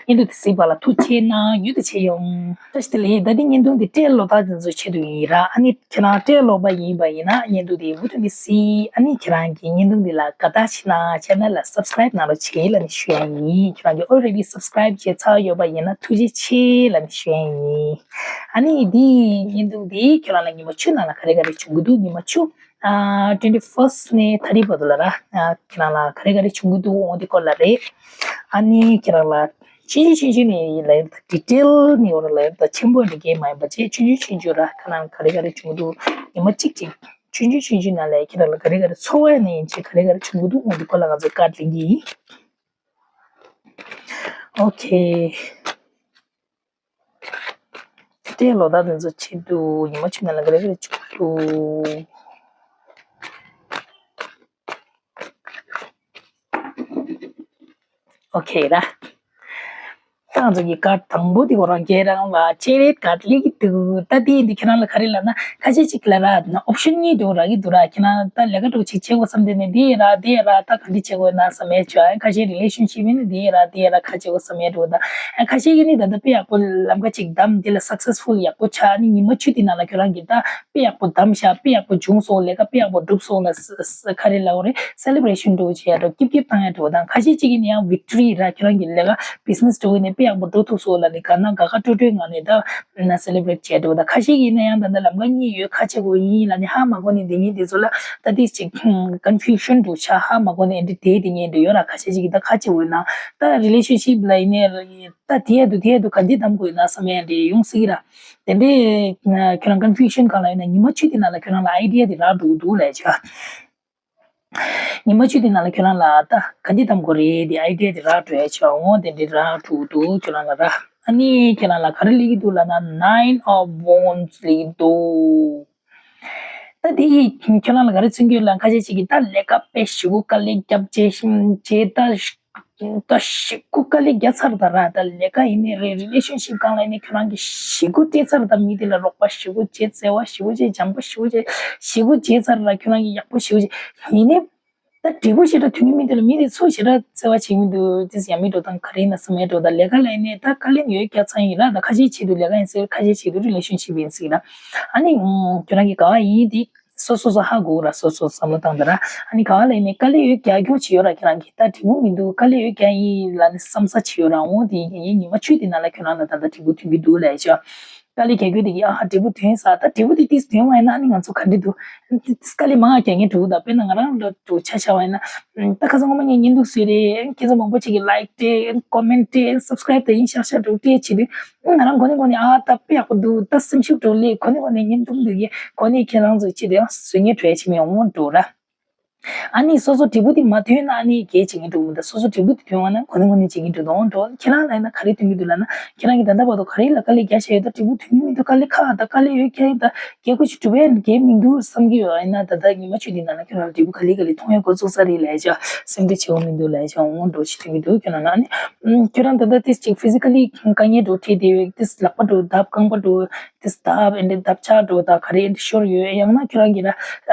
བརྙན་ཐུང་དེ་གཟིགས་པ་ལ་ཐུགས་རྗེ་གནང་། མྱུར་དུ་མཇལ་ཡོང་། བཀྲ་ཤིས་བདེ་ལེགས། ད་འདི་བརྙན་ཐུང་འདི་སྤྲེལ་ལོ་ད་འདི་ཚོའི་ཆེད་དུ་ཡིན་ར། ཨ་ནི་ཁྱེད་རང་སྤྲེལ་ལོ་པ་ཡིན་པ་ཡིན་ན་བརྙན་ཐུང་འདི་མུ་མཐུད་ནས་གཟིགས། ཨ་ནི་ཁྱེད་རང་གི་བརྙན་ཐུང་འདི་ལ་དགའ་རྟགས་ཆེ་ན་ཆེ་ནལ་ལ་སབ་སི་ཀ་རེབ་གནང་རོགས་བྱེད་ལབ་ནས་ཞུ་ཡ་ཡིན། ཁྱེད་རང་གིས་ཨོ་རེ་ཌི་སབ་སི་ཀ་རེབ་བྱས་ཚར་ཡོད་པ་ཡིན་ན་ཐུགས་རྗེ་ཆེ་ལབ་ནས་ཞུ་ཡ་ཡིན། ཨ་ནི་འདི་བརྙན་ཐུང་འདི་ཁྱེད་རང་ལ་ཉི་མ་བཅུ་ནང་ལ་ག་རེ་ག་རེ་བྱུང་གི་འདུག་ཉི་མ་བཅུ། ཨ། ཊུ་ཝེན་ཊི་ཕར་སི་ཊི་ནས་ཐ་རི་བར་དུ་ལ་ར། ཨ། ཁྱེད་རང་ལ་ག་རེ་ག་རེ་བྱུང་གི་འདུག་འོ་དེ་སྐོར་ལ་རེད། ཨ་ནི་ཁྱེད་རང་ལ་ཆུང་ཆུང་ཆུང་ཆུང་ནས་ལབ་ཡོད་ད། ཌི་ཊེལ་ནས་འོ་ར་ལབ་ཡོད་ད། ཆེན་པོ་འདྲ་གས་མ་ཡིན་པ་བྱས་ཆུང་ཆུང་ཆུང་ཆུང་ར། ཁྱེད་རང་ག་རེ་ག་རེ་བྱུང་གི་འདུག་ཉི་མ་གཅིག་ཅིག་ཆུང་ཆུང་ཆུང་ཆུང་ནང་ལ་ཁྱེད་རང་ལ་ག་རེ་ག་རེ་ཚོར་བ་ནས་ཡིན་ཆེད་ག་རེ་ག་རེ་བྱུང་གི་འདུག་འོ་དེ་སྐོར་ལ་ང་ཚོས་བཀའ་དྲིན་གྱི་ཡིན། ཨོ་ཁེ། སྤྲེལ་ལོ་ད་དེ་ཚོ་ཆེད་དུ་ཉི་མ་བཅུ་ནང་ལ་ག་རེ་ག་རེ་བྱུང་འདུག་ཨོ་ཁེ་ར། ད་ང་ཚོ་གི་ཀར་དང་པོ་དེ་ཁོ་རང་ཁྱེད་རང་ལ་ཆེད་ལས་ཀར་ལེགས་ཀྱི་འདུག་ད་དེ་འདི་ཁྱེད་རང་ལ་ག་རེ་ལབ་ན། ཁ་ཤས་ཅིག་ལ་ར་ཨོབ་ཤན་གཉིས་འདུག་རག་གི་འདུག་ར། ཁྱེད་རང་ད་ལས་ཀ་འདྲ་ཅིག་བྱེད་དགོས་བསམ་དེ་ནས་འདི་ར་དེ་ར་ད་ག་འདི་བྱེད་དགོས་ན་བསམ་ཡས་བྱོས། ཁ་ཤས་རི་ལེ་ཤན་ཤིབ་ཡིན་ན་འདི་ར་དེ་ར་ཁ་བྱེད་དགོས་བསམ་ཡས་འདུག་ད་ཁ་ཤས་ཀྱིས་ནི་ད་ལྟ་དཔེ་ཡག་པོ་ལམ་ཁ་ཅིག་བདམས། འདི་ལ་སག་སེ་སི་ཕུལ་ཡག་པོ་ཆགས་ནི་ཉི་མ་བཅུ་དེ་ནང་ལ་ཁྱོད་རང་གིས་ད་དཔེ་ཡག་པོ་བདམས་ཤག་དཔེ་ཡག་པོ་བྱུང་སོང་། ལས་ཀ་དཔེ་ཡག་པོ་འགྲུབ་སོང་ལ་ས་ས་ག་རེ་ལབ་དགོས་རེད། སེ་ལེ་བྷ་རེ་ཤན་འདྲ་བྱེད་ཡ་འདྲ་སྐྱིབ་སྐྱིབ་བཏང་ཡ་འདྲ་དང་། ཁ་ཤས་ཅིག་གིས་ནི་ཡང་ཝིག་ཊོ་རི་ར། ཁྱོད་རང་གི་ལས་ཀ་བི་ཛི་ནེ་སི་འདྲ་ནས་དཔེ་ཡག་པོ་འགྲོ་ཐུབ་སོང་ལབ་ནས་དགའ་ན་དགའ་དགའ་སྤྲོ་སྤྲོའི་ངང་ནས་ད་ན་སེ་ལེ་བྷ་རེ་ཊི་བྱེད་འགྲོ། ད་ཁ་ཤས་ཀྱིས་ན་ཡང་ད་ལྟ་ལམ་ཁ་གཉིས་ཡོད། ཁ་ཕྱེ་དགོས་ཡིན་ལབ་ནས་ཧ་མ་གོ་ནས་འདི་ཉིན་འདི་ཚོ་ལ་ད་དེ་ཅིག་ཀོན་ཕུ་ཤན་འདྲ་ཆགས། ཧ་མ་གོ་ནས་འདི་དེ་དེ་ཉིན་འདྲ་ཡོད་ར། ཁ་ཤས་ཅིག་གིས་ད་ཁ་ཕྱེ་དགོས་ན་ད་རི་ལེ་ཤན་ཤིབ་ལ་ཡིན་ནའི་ད་དེ་ཡ་འདུག་དེ་ཡ་འདུག་ག་འདི་བདམས་དགོས་ན་བསམ་ཡ་འདྲ་ཡོང་སྲིད་ཀྱི་ར། དེ་འདྲའི་ཁྱོད་རང་ཀོན་ཕུ་ཤན་གང་ལ་ཡོད་ན་ཉི་མ་བཅུ་དེ་ནང་ལ་ཁྱོད་རང་ལ་ཨའི་ཌི་ཡ་དེ་རག་འགྲོ་གི་འདུག་ལབ་བྱ། ཉི་མ་བཅུ་དེ་ནང་ལ་ཁྱོད་རང་ལ་ད་ག་འདི་བདམས་དགོས་རེད། དེ་ཨའི་ཌི་ཡ་དེ་རག་འགྲོ་ཡ་ཆ་འོང་། དེ་འདྲའི་རག་འགྲོ་འདུག་ཁྱོད་རང་ལ་ར། ཨ་ནི་ཁྱེད་རང་ལ་ག་རེ་སླེབས་ཀྱི་འདུག་ལབ་ན་Nine of Wands སླེབས་ཀྱི་འདུག་ད་དེ་ཡིས་ཁྱོད་རང་ལ་ག་རེ་མཚོན་གྱི་ཡོད་ལབ། ཁ་ཤས་ཅིག་གིས་ད་ལས་ཀ་དཔེ་ཞེ་པོ་དཀའ་ལས་བརྒྱབ་བྱས་ཤིང་བྱས་ད། ད་ཞེ་པོ་དཀའ་ལས་རྒྱག་ཚར་ད་ར། ད་ལས་ཀ་ཡིན་ནའི་རེད། རི་ལེ་ཤན་ཤིབ་སྒང་ལ་ཡིན་ནའི་ཁྱོད་རང་གིས་ཞེ་པོ་སྤྲད་ཚར། ད་མི་དེ་ལ་རོགས་པ་ཞེ་པོ་བྱས། བརྩེ་བ་ཞེ་པོ་བྱས། བྱམས་པ་ཞེ་པོ་བྱས། ཞེ་པོ་བྱས་ཚར་ར། ཁྱོད་རང་གིས་ཡག་པོ་ཞེ་པོ་བྱས། ཡིན་ནའི་ད་འབྲས་བུ་ཞེ་དྲག་ཐོན་གྱི་མི་འདུག་ལ། མི་དེ་ཚོ་ཞེ་དྲག་བརྩེ་བ་བྱེད་ཀྱི་མི་འདུག་ཏིས་ཡ་མེད་འགྲོ་དང་ག་རེ་ཡིན་ན་བསམ་ཡ་འགྲོ། ད་ལས་ཀ་ལ་ཡིན་ནའི་ད་དཀའ་ལས་ཡོད་རྒྱག་ཚར་ཡིན་ར། ད་ཁ་ཤས་ཆེད་དུ་ལས་ཀ་ཡིན་ཟེར། ཁ་ཤས་ཆེད་དུ་རི་ལེ་ཤན་ཤིབ་ཡིན་ཟེར་ར། ཨ་ནི་ཁྱོད་རང་གིས་ག་བ་ཡིན་དེ་སོ་སོ་སོ་ཧ་གོ་ར། སོ་སོ་བསམ་བློ་བཏང་ད་ར། ཨ་ནི་ག་བ་ལ་ཡིན་ནའི་དཀའ་ལས་ཡོད་རྒྱག་རྒྱུ་ཅིག་ཡོད་ར། ཁྱོད་རང་གིས་ད་འབྲས་བུ་མི་འདུག་དཀའ་ལས་ཡོད་རྒྱག་ཡིན་ལ་ནི་བསམ་ས་ཅིག་ཡོད་ར། འོ་དེ་ཡིན་ཉི་མ་བཅུ་དེ་ནང་ལ་ཁྱོད་རང་ལ་ད་ལྟ་འབྲས་བུ་ཐོན་གྱི་འདུག་ལས་ཤག་དཀའ་ལས་རྒྱག་རྒྱུ་དེ་གིས་ཨ་ཧ་འབྲས་བུ་ཐོན་ས། ད་འབྲས་བུ་དེ་ཏིས་ཐོན་བ་ཡིན་ན་ཨ་ནི་ང་ཚོ་ག་འདྲ་འདུག་ཏིས་དཀའ་ལས་མང་རྒྱག་མཁན་འདུག་ད་དཔེར་ན་ང་རང་ལ་འདུག་ཆ་བཞག་པ་ཡིན་ན། ད་ཁ་སང་ངོ་མ་ངས་བརྙན་ཐུང་བཟོས་རེད། ཁྱེད་ཚོ་མང་པོ་ཅིག་གིས་ལའིཀ་སྤྲད། ཀོ་མེན་སྤྲད། སབ་སི་ཀ་རེབ་དེ་ཡིན་ཤག་ཤག་འདུག་སྤྲད་བྱེད་དུས། ང་རང་གོ་ནས་གོ་ནས་ཨ་ད་དཔེ་ཡག་པོ་འདུག་ད་སེམས་ཤུགས་འགྲོ་ལེ། གོ་ནས་གོ་ནས་བརྙན་ཐུང་འདུག་གི་གོ་ནས་ཁྱེད་རང་ཚོ་ཅི་དེ་ཡང་བཟོ་མཁན་འགྲོ་ཡ་ཅི་མི་ཡོང་འགྲོ་ར། ཨ་ནི་སོ་སོ་འབྲས་བུ་དེ་མ་ཐོན་ན་ཨ་ནི་གལ་ཆེ་མཁན་འགྲོ་མི་འདུག་སོ་སོ་འབྲས་བུ་དེ་ཐོན་བ་ན་གོ་ནས་གོ་ནས་བྱེད་ཀྱི་འགྲོ་དོན་འགྲོ། ཁྱེད་རང་ལ་ཡིན་ན་ག་རེ་ཐོན་གྱི་འདུག་ལབ་ན། ཁྱེད་རང་གིས་ད་ལྟ་བར་དུ་ག་རེ་ལ་དཀའ་ལས་རྒྱག་བཞག་ཡོད། ད་འབྲས་བུ་ཐོན་གྱི་མི་འདུག་དཀའ་ལས་ཁག་ད་དཀའ་ལས་ཡོད་ཀྱང་ད་རྒྱལ་ཁོ་ཞིག་གྲུབ་ཡ་གལ་མི་འདུག་བསམ་གྱི་ཡོད། ཡིན་ན་ད་ལྟ་ཉི་མ་བཅུ་དེ་ནང་ལ་ཁྱོད་རང་འབྲས་བུ་ག་ལེ་ག་ལེ་མཐོང་ཡ་འགོ་བཙུགས་ས་རེད་ལབ་བྱས། སེམས་ཁྲལ་བྱེད་དགོས་མི་འདུག་ལབ་བྱས། འོང་འགྲོ་ཞིག་ཐོན་གྱི་འདུག་ཁྱོད་རང་ལ་ནི། ཁྱོད་རང་ད་ལྟ་ཏིས་ཅིག་ཕི་ཟི་ཀ་ལི་དཀའ་ངལ་འགྲོ་འཕྲད་དེ་ཡོད། ཏིས་ལག་པ་འགྲོ་འདབ། རྐང་པ་འགྲོ་ཏིས་འདབ། ཨེ་འདྲ་འདབ་ཆགས་འགྲོ་ད་ག་རེ་ཨེ་འདྲ་ཤོར་ཡོད། ཡང་ན་ཁྱོད་རང་གི་ལ་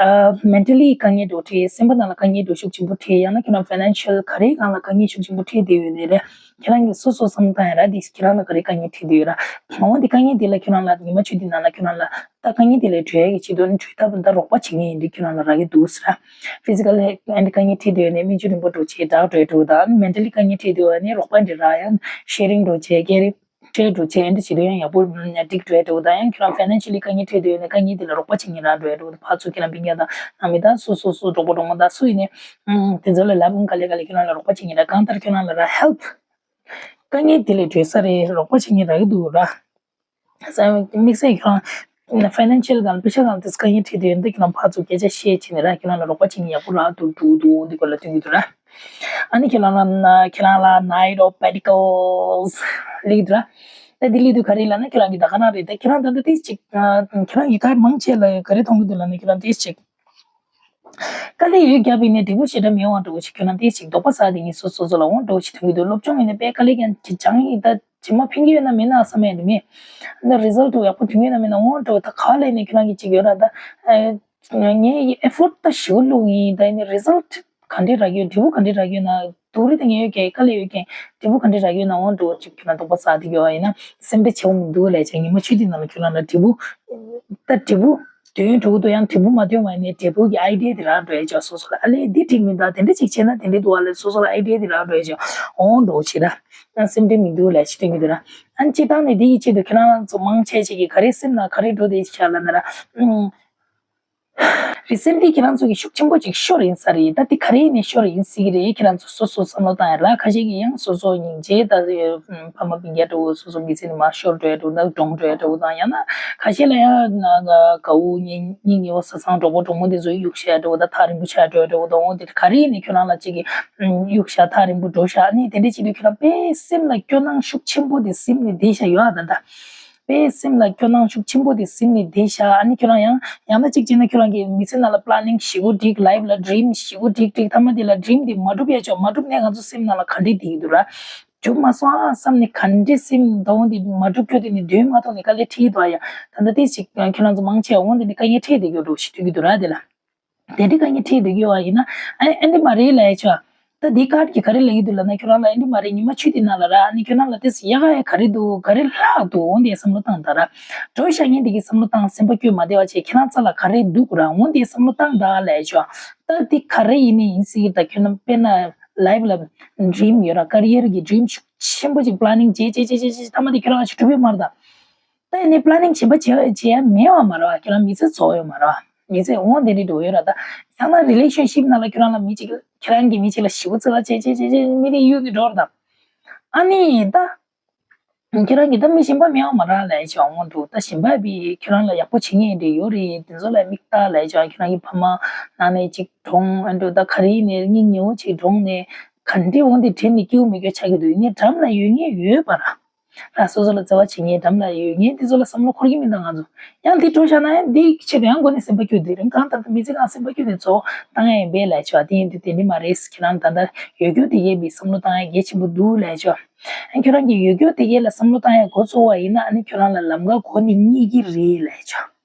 མེན་ཊལ་ལི་དཀའ་ངལ་འགྲོ་འཕྲད། སེམས་པ་ནང་ལ་དཀའ་ངལ་འགྲོ་ཤུགས་ཆེན་པོ་འཕྲད། ཡང་ན་ཁྱོད་རང་ཕའི་ནན་ཤལ་ག་རེ་སྒང་ལ་དཀའ་ངལ་ཤུགས་ཆེན་པོ་འཕྲད་དེ་ཡོད་ནས་རེད། ཁྱེད་རང་གིས་སོ་སོ་བསམ་བློ་བཏང་ཡ་ར། འདི་ཁྱེད་རང་ལ་ག་རེ་དཀའ་ངལ་འཕྲད་དེ་ཡོད་ར། འོ་འདི་དཀའ་ངལ་འདི་ལ་ཁྱོད་རང་ལ་ཉི་མ་བཅུ་འདི་ནང་ལ་ཁྱོད་རང་ལ་ད་དཀའ་ངལ་འདི་ལས་གྲོལ་ཡ་གི་ཆེད་དུ་ནི་གྲོལ་ཐབས་ད་རོགས་པ་བྱེད་མཁན་ཡིན་འདི་ཁྱོད་རང་ལ་རག་གི་འདུག་ཟེར་ར། ཕི་ཟི་ཀལ་ཧེལ་ཐི་དཀའ་ངལ་འཕྲད་དེ་ཡོད་ནས་སྨན་བཅོས་རིམ་པ་འགྲོ་བྱེད་ཌག་ཊར་འགྲོ་དང་། མེན་ཊལ་ལི་དཀའ་ངལ་འཕྲད་དེ་ཡོད་ནས་རོགས་པ་འདི་རག་ཡང་ཤེ་རིང་འགྲོ་བྱེད་ཀེ་རི་ཤེར་འགྲོ་བྱས་འདི་བྱེད་དུས་ཡང་ཡག་པོ་འགྲིག་འགྲོ་ཡ་འགྲོ་དང་། ཡང་ཁྱོད་རང་ཕའི་ནན་ཤལ་ལི་དཀའ་ངལ་འཕྲད་དུས་ཡོད་ན་དཀའ་ངལ་འདི་ལ་རོགས་པ་བྱེད་མཁན་རང་འགྲོ་ཡ་འགྲོ། ཕར་ཚུར་ཁྱེད་རང་སྤུན་ཀྱག་དང་ནང་མི་དང་སོ་སོ་སོ་གྲོགས་པོ་གྲོགས་མོ་དང་སུ་ཡིན་ནའི་དེ་ཚོ་ལ་ལབ་ག་ལེ་ག་ལེ་ཁྱོད་རང་ལ་རོགས་པ་བྱེད་མཁན་རང་། གང་ལྟར་ཁྱོད་རང་ལ་ར་ཧེལ་པ་དཀའ་ངལ་འདི་ལས་གྲོལ་ས་རེད། རོགས་པ་བྱེད་མཁན་རག་གི་འདུག་ར། དམིགས་བསལ་ཁྱོད་རང་ཕའི་ནན་ཤལ་སྒང་པེ་ཤ་སྒང་དེ་དཀའ་ངལ་འཕྲད་དུས་ཡོད་ན་ཁྱོད་རང་ཕར་ཚུར་སྐད་ཆ་བཤད་བྱས་ནས་ར་ཁྱོད་རང་ལ་རོགས་པ་བྱེད་མཁན་ཡག་པོ་རག་འདུག་འདུག་འདུག་འདི་སྐོར་ལ་སྟོན་གྱི་འདུག་ར། ཨ་ནི་ཁྱེད་རང་ལ་ན་ཁྱེད་རང་ལ་ནའི་རོ་པེ་ཌི་ཀལ་སི་ལེགས་འདུག་ར། ད་འདི་ལེགས་འདུག་ག་རེ་ལབ་ན་ཁྱེད་རང་གི་ད་ག་རང་རེད། ད་ཁྱེད་རང་ད་ལྟ་ཏིས་ཅིག་ཁྱེད་རང་གི་ག་མང་ཆེ་ལ་ག་རེ་མཐོང་གི་འདུག་ལབ་ན་ཁྱེད་རང་ཏིས་ཅིག་དཀའ་ལས་ཡོད་རྒྱབ་པའི་ནས་འབྲས་བུ་ཞེ་དྲག་མི་ཡོང་བ་འདྲ་བོ་ཞིག་ཁྱོད་རང་ཏིས་ཅིག་དོགས་པ་ཟ་དེ་ངས་སོ་སོ་སོ་ལ་འོང་འདྲ་བོ་ཞིག་མཐོང་གི་འདུག་སློབ་སྦྱོང་ཡིན་ན་དཔེ་དཀའ་ལས་ཀྱང་ཅིག་སྦྱངས་ཡིན། ད་ཇི་མ་ཕན་གྱི་ཡོད་ན་མེད་ན་བསམ་ཡ་འདུག་མེད། ད་རི་ཛལ་ཊི་ཡག་པོ་ཐོན་གྱི་ཡོད་ན་མེད་ན་འོང་འདྲ་བོ་ད་ག་ལས་ནས་ཁྱོད་རང་གི་ཅིག་ཡོད་ར། ད་ངས་ཨེ་ཕོར་ཊི་ད་ཞེ་པོ་བླུགས་ཡིན། ད་ཡིན་ནའི་རི་ཛལ་ཊི་ག་འདྲས་རག་གི་ཡོད། འབྲས་བུ་ག་འདྲས་རག་གི་ཡོད་ན། སྡུག་རུས་དེ་ངས་ཡོད་ཀྱང་དཀའ་ལས་ཡོད་ཀྱང་འབྲས་བུ་ག་འདྲས་རག་གི་ཡོད་ན་འོང་འགྲོ་ཅིག་ཁྱོད་རང་དོགས་པ་ཟ་དེ་གི་ཡོད་ཡིན་ན་སེམས་ཁྲལ་བྱེད་དགོས་མི་འདུག་ལས་བྱས། ཉི་མ་བཅུ་དེ་ནང་ལ་ཁྱོད་རང་ལ་འབྲས་བུ་ད་འབྲས་བུ་དོན་འགྲོ་གི་འདུག་ཡང་འབྲས་བུ་མ་ཐོན་བ་ཡིན་ནའི་འབྲས་བུ་གི་ཨའི་ཌི་ཡ་དེ་རག་འགྲོ་ཡ་ཅིག་སོ་སོ་ལ་ཨ་ལས་འདི་འགྲིག་མི་འདུག་དེ་འདྲ་ཅིག་བྱས་ན་དེ་འདྲ་འདུག་ཨ་ལས་སོ་སོ་ལ་ཨའི་ཌི་ཡ་དེ་རག་འགྲོ་ཡ་ཅིག་འོང་འགྲོ་ཅིག་ར། ཨ་སེམས་ཁྲལ་མི་འདུག་ལས་བྱེད་དོན་གི་འདུག་ར། ཨ་སྤྱིར་བཏང་ནས་འདི་ཡི་ཆེད་དུ་ཁྱེད་རང་ཚོ་མང་ཆེ་ཆེ་གི་ག་རེ་སེམས་ནང་ག་རེ་འགྲོ་དེ་ཤ་ལ་ན་ར། ཨུམ། རི་སེན་ཊི་ལི་ཁྱེད་རང་ཚོ་གི་ཤུགས་ཆེན་པོ་ཅིག་ཤོར་ཡིན་ས་རེད། ད་དེ་ག་རེ་ཡིན་ནའི་ཤོར་ཡིན་སྲིད་ཀྱི་རེད། ཁྱེད་རང་ཚོ་སོ་སོ་བསམ་བློ་བཏང་ཡ་ར། ཁ་ཤས་ཀྱིས་ཡང་སོ་སོ་སྙིང་རྗེ་ད་ཕ་མ་སྤུན་ཀྱག་འདྲ་བོ་སོ་སོ་མི་ཚེ་ནས་མར་ཤོར་འགྲོ་ཡ་འདྲ་བོ་ད་གྲོངས་འགྲོ་ཡ་འདྲ་བོ་དང་། ཡང་ན་ཁ་ཤས་ལ་ཡང་ན་དགའ་བོ་གཉེན་ཉེ་བོ་བཟའ་ཚང་གྲོགས་པོ་གྲོགས་མོ་དེ་ཚོ་གཡུག་བཞག་ཡ་འདྲ་བོ་ད་ཐག་རིང་པོ་ཆགས་འགྲོ་ཡ་འདྲ་བོ་དང་། འོ་དེ་ག་རེ་ཡིན་ནའི་ཁྱོད་རང་ལ་ཅིག་གི་གཡུག་བཞག་ཐག་རིང་པོ་འགྲོ་བཞག་ཨ་ནི་དེ་འདྲས་བྱེད་དུས་ཁྱོད་རང་དཔེ་སེམས་ལ་སྐྱོ་སྣང་ཤུགས་ཆེན་པོ་དེ་སེམས་ནས་བསྡད་བཞག་ཡོད་ཨ། ད་ད། དཔེ་སེམས་ལ་སྐྱོ་སྣང་ཤུགས་ཆེན་པོ་དེ་སེམས་ནས་བསྡད་ཤག་ཨ་ནི་ཁྱོད་རང་ཡང་ཡང་ན་གཅིག་བྱས་ན་ཁྱོད་རང་གིས་མི་ཚེ་ནང་ལ་པི་ལེ་ནིང་ཞེ་པོ་སྒྲིག་ལའིབ་ལ་ཌི་རིམ་ཞེ་པོ་སྒྲིག་སྒྲིག་མཐའ་མ་དེ་ལ་ཌི་རིམ་དེ་མ་འགྲུབ་ཡ་ཆོག་མ་འགྲུབ་ནས་ང་ཚོ་སེམས་ནང་ལ་ག་འདྲས་བསྡད་ཀྱི་འདུག་ར། འགྲུབ་མ་སོང་ཨ་བསམ་ནས་ག་འདྲས་སེམས་གདོང་དེ་མ་འགྲུབ་ཁྱོད་དེ་ནི་འདོན་མ་ཐུབ་ནས་དཀའ་ལས་འཕྲད་འདུག་ཨ། ཡ་ད་ལྟ་དེ་ཞིག་ཁྱོད་རང་ཚོ་མང་ཆེ་འོང་དེ་ནི་དཀའ་ངལ་འཕྲད་བསྡད་ཀྱི་འགྲོ་ཞིག་ཐུག་གི་འདུག་ར། དེ་ལ། དེ་འདྲའི་དཀའ་ངལ་འཕྲད་བསྡད་ཀྱི་ཡོད་པ་ཡིན་ན། ཨ་ཨེ་འདི་མ་རེད་ལབ་ཡ་ཆོག་ད་འདི་ཀར་གྱིས་ག་རེ་ལབ་ཀྱི་འདུག་ལབ་ན། ཁྱོད་རང་ལ་ཨེ་འདི་མ་རེད། ཉི་མ་བཅུ་དེ་ནང་ལ་ར། ཨ་ནི་ཁྱོད་རང་ལ་དེ་ཡག་ག་ཡ་ག་རེ་འདུག་ག་རེ་ལྷག་འདུག་འོ་འདི་བསམ་བློ་བཏང་ད་ར། འགྲོ་བཞག་མཁན་དེ་གི་བསམ་བློ་བཏང་། སེམས་པ་སྐྱོ་མ་བདེ་བ་བྱས། ཁྱེད་རང་རྩ་ལ་ག་རེ་འདུག་ར། འོ་འདི་བསམ་བློ་བཏང་ད་ལབ་ཡ་ཆོག་ད་འདི་ག་རེ་ཡིན་ནའི་ཡིན་སྲིད་ཀྱི། ད་ཁྱོད་རང་དཔེར་ན་ལའིབ་ལ་ཌི་རིམ་ཡོད་ར། ཀ་རི་ཡར་གྱི་ཌི་རིམ་ཤུགས་ཆེན་པོ་ཅིག་པི་ལེ་ནིང་བྱས་བྱས་བྱས་བྱས་བྱས་མཐའ་མ་དེ་ཁྱོད་རང་ལ་ཞིག་གྲུབ་ཡོད་མ་རེད་ད། ད་ཡིན་ནའི་པི་ལེ་ནིང་གཞན་པ་བྱེད་བྱེད་ཡ་མེད་པ་མ་རེད་བ། ཁྱེད་རང་མི་ཚེ་རྫོགས་ཡོད་མ་རེད་བ། མི་ཚེ་འོང་དེ་འདྲ་འགྲོ་ཡོད་ར། ད་ཡང་ན་རི་ལེ་ཤན་ཤིབ་ནང་ལ་ཁྱོད་རང་ལ་མི་གཅིག་ཁྱེད་རང་གི་མི་གཅིག་ལ་ཞེ་པོ་བརྩེ་བ་བྱེད་བྱེད་བྱེད་བྱེད་མི་དེ་གཡུག་གི་འགྲོ་ར་ད། ཨ་ནི་ད་ཁྱེད་རང་གི་ད་མི་གཞན་པ་མེད་པ་མ་རེད་ལབ་ཡ་ཆོག་འོང་འགྲོ། ད་གཞན་པ་བི་ཁྱོད་རང་ལ་ཡག་པོ་བྱེད་མཁན་དེ་ཡོད་རེད། དེ་ཚོ་ལ་མིག་ལྟ་ལབ་ཡ་ཆོག་ཁྱོད་རང་གི་ཕ་མ་ནང་ནས་གཅིག་གྲོངས་ཨ་འགྲོ། ད་ག་རེ་ཡིན་ནའི་སྙིང་ཉེ་བོ་གཅིག་གྲོངས་ནས་ག་འདྲས་འོང་དེ་དྲན་ནས་སྐྱིད་པོ་མི་སྐྱོ་ཆགས་ཀྱི་འདུག་ཡིན་ནའི་འགྲམ་ལ་ཡོད་མཁན་ཡོད་པ་ར། ད་སོ་སོ་ལ་བརྩེ་བ་བྱེད་མཁན་འགྲམ་ལ་ཡོད་མཁན་དེ་ཚོ་ལ་བསམ་བློ་འཁོར་གྱི་མི་འདུག་ང་ཚོ། ཡང་དེ་འགྲོ་བཞག་ན་ཡང་དེའི་ཆེད་དུ་ཡང་མགོ་ནས་སེམས་པ་སྐྱོ། དེ་རིང་གང་ལྟར་ད་མི་ཚེ་གང་སེམས་པ་སྐྱོ་ནས་ཚོ་བཏང་ཡ་ཡིན་པས་ལབ་བྱས་པ་དེ་ཡིན་དུས་དེ་འདྲ་མ་རེད། ཁྱེད་རང་ད་ལྟ་ཡོད་རྒྱུ་དེ་གས་པའི་བསམ་བློ་བཏང་ཡ་གལ་ཆེན་པོ་འདུག་ལབ་བྱས་པ། ཨ་ཁྱོད་རང་གིས་ཡོད་རྒྱུ་དེ་གས་ལ་བསམ་བློ་བཏང་ཡ་འགོ་ཚུགས་པ་ཡིན་ན་ཨ་ནི་ཁྱོད་རང་ལ་ལམ་ཁ་མགོ་ནས་རྙེད་ཀྱི་རེད་ལབ་བྱས་པ།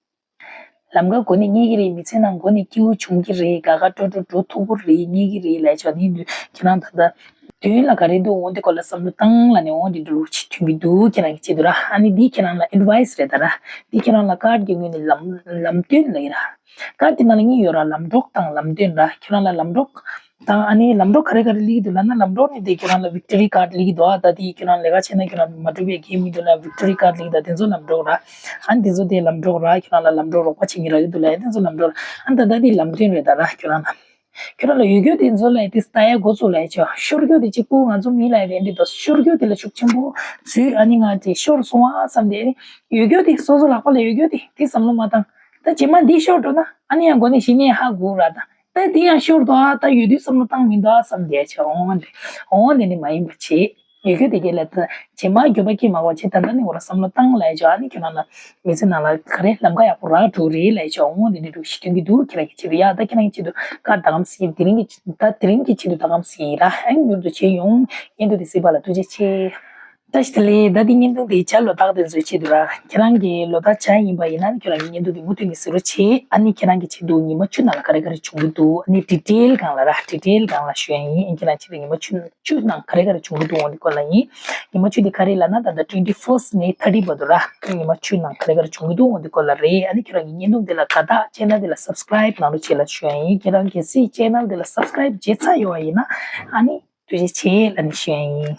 ལམ་ཁ་མགོ་ནས་རྙེད་ཀྱི་རེད། མི་ཚེ་ནང་མགོ་ནས་སྐྱིད་པོ་བྱུང་གི་རེད། དགའ་དགའ་སྤྲོ་སྤྲོ་འགྲོ་ཐུབ་ཀྱི་རེད། རྙེད་ཀྱི་རེད་ལབ་བྱས་པ་དེ་ཡིན་དུས་ཁྱེད་རང་ད་ལྟ་མདུན་ལ་ག་རེ་འདུག་འོ་འདི་སྐོར་ལ་བསམ་བློ་བཏང་ལབ་ནས་འོ་འདི་འདྲ་ལོ་ཅིག་ཐོན་གྱི་འདུག་ཁྱེད་རང་གི་ཆེད་དུ་ར། ཨ་ནི་འདི་ཁྱེད་རང་ལ་ཨེཌ་ཝའི་སི་རེད་ད་ར། འདི་ཁྱེད་རང་ལ་ཀར་ཌི་གི་ངོས་ནས་ལམ་ལམ་སྟོན་ལབ་ཡིན་ར། ཀར་ཌི་དེ་ནང་ལ་གཉིས་ཡོད་ར། ལམ་གྲོགས་དང་ལམ་སྟོན་ར། ཁྱེད་རང་ལ་ལམ་གྲོགས་དང་ཨ་ནི་ལམ་གྲོགས་ག་རེ་ག་རེ་སླེབས་ཀྱི་འདུག་ལབ་ན་ལམ་གྲོགས་ནི་དེ་ཁྱེད་རང་ལ་ཝིག་ཊོ་རི་ཀར་ཌི་སླེབས་ཀྱི་འདུག་ཨ་ད་དེ་ཁྱེད་རང་ལས་ཀ་བྱས་ན་ཁྱེད་རང་མ་འགྲུབ་པའི་གེམ་མི་འདུག་ལ་ཝིག་ཊོ་རི་ཀར་ཌི་སླེབས་ཀྱི་འདུག་དེ་ཚོ་ལམ་གྲོགས་ར། ཨ་ནི་དེ་ཚོ་དེ་ལམ་གྲོགས་ར། ཁྱེད་རང་ལ་ལམ་གྲོགས་རོགས་པ་བྱེད་མཁན་རག་གི་འདུག་ལ་ཨ་དེ་ཚོ་ལམ་གྲོགས་ར། ཨ་ད་ད་དེ་ལམ་སྟོན་རེད་ད་ར་ཁྱེད་རང་ལ། ཁྱོད་རང་ལ་ཡོད་རྒྱུ་དེ་ཚོ་ལ་དེ་ལྟ་ཡ་འགོ་ཚུགས་ལབ་བྱས་པ། ཤོར་རྒྱུ་དེ་གཅིག་པུ་ང་ཚོ་མི་ལ་ཡ་དེ་འདྲ་འདུག་ཤོར་རྒྱུ་དེ་ལ་ཤུགས་ཆེན་པོ་བྱས་ཨ་ནི་ང་དེ་ཤོར་སོང་ཨ་བསམ་སྟེ། ཡོད་རྒྱུ་དེ་སོ་སོ་ལག་པ་ལ་ཡོད་རྒྱུ་དེ་དེ་བསམ་བློ་མ་བཏང་། ད་རྗེས་མ་འདི་ཤོར་འགྲོ་ན་ཨ་ནི་ཡང་མགོ་ནས་གཞི་ནས་ཧ་གོ་ར། ད་ད་དེ་ཡང་ཤོར་འདུག་ཨ་ད་ཡོད་དུས་བསམ་བློ་བཏང་མི་འདུག་ཨ་བསམ་སྟེ་བྱས་འོང་དེ་འོང་དེ་ནི་མ་ཡིན་པ་བྱས། ཡོད་རྒྱུ་དེ་གས་ལ་ད་རྗེས་མ་འགྱོད་པ་སྐྱེ་མ་དགོས་བྱས་ད་ལྟ་ནས་འོ་ར་བསམ་བློ་བཏང་ལབ་བྱས་ཨ་ནི་ཁྱོད་རང་ལ་མི་ཚེ་ནང་ལ་ག་རེ་ལམ་ཁ་ཡག་པོ་རག་འགྲོ་རེད་ལབ་བྱས་འོ་དེ་འདྲ་འདྲ་ཞིག་སྟོན་གྱི་འདུག་ཁྱེད་རང་གི་ཆེད་དུ་ཡ་ད་ཁྱེད་རང་གི་ཆེད་དུ་ཀར་ཌི་ད་གམ་སྲིད་དེ་རིང་གི་ད་དེ་རིང་གི་ཆེད་དུ་ད་གམ་སྲིད་ཡིན་ར། ཨ་ནི་མྱུར་དུ་བྱས་ཡོང་། ཡིན་དུ་དེ་སྲིད་པ་ལ་ཐུགས་རྗེ་ཆེ། བཀྲ་ཤིས་བདེ་ལེགས། ད་འདི་བརྙན་ཐུང་འདི་བྱ་ལོ་རྟགས་དེ་ཚོའི་ཆེད་དུ་ར། ཁྱེད་རང་གི་ལོ་རྟགས་བྱ་ཡིན་པ་ཡིན་ན་ནི་ཁྱེད་རང་གི་བརྙན་ཐུང་འདི་མུ་མཐུད་ནས་གཟིགས་རོགས་བྱེད། ཨ་ནི་ཁྱེད་རང་གི་ཆེད་དུ་ཉི་མ་བཅུ་ནང་ལ་ག་རེ་ག་རེ་བྱུང་གི་འདུག་ཨ་ནི་ཌི་ཊེལ་སྒང་ལ་ར། ཌི་ཊེལ་སྒང་ལ་ཞུ་ཡ་ཡིན། ཨ་ཁྱེད་རང་ཆེད་དུ་ཉི་མ་བཅུ་བཅུ་ནང་ག་རེ་ག་རེ་བྱུང་གི་འདུག་འོ་འདི་སྐོར་ལ་ཡིན། ཉི་མ་བཅུ་འདི་ག་རེ་ལབ་ན་ད་ལྟ་ཊུ་ཝེན་ཊི་ཕར་སི་ཊི་ནས་ཐར་ཊི་བར་དུ་ར། ཉི་མ་བཅུ་ནང་ག་རེ་ག་རེ་བྱུང་གི་འདུག་འོ་འདི་སྐོར་ལ་རེད། ཨ་ནི་ཁྱེད་རང་གི་བརྙན་ཐུང་འདི་ལ་དགའ་རྟགས་ཅེ་ནལ་འདི་ལ་སབ་སི་ཀ་རའིབ་གནང་རོགས་བྱེད་ལ་ཞུ་ཡ་ཡིན། ཁྱེད་རང་གལ་སྲིད་ཅེ་ནལ་འདི་ལ་སབ་སི་ཀ་རའིབ་བྱས་ཚར་ཡོད་པ་ཡིན་ན་ཨ་ནི་ཐུགས་རྗེ་ཆེ་ལབ་ནས་ཞུ་ཡ་ཡིན།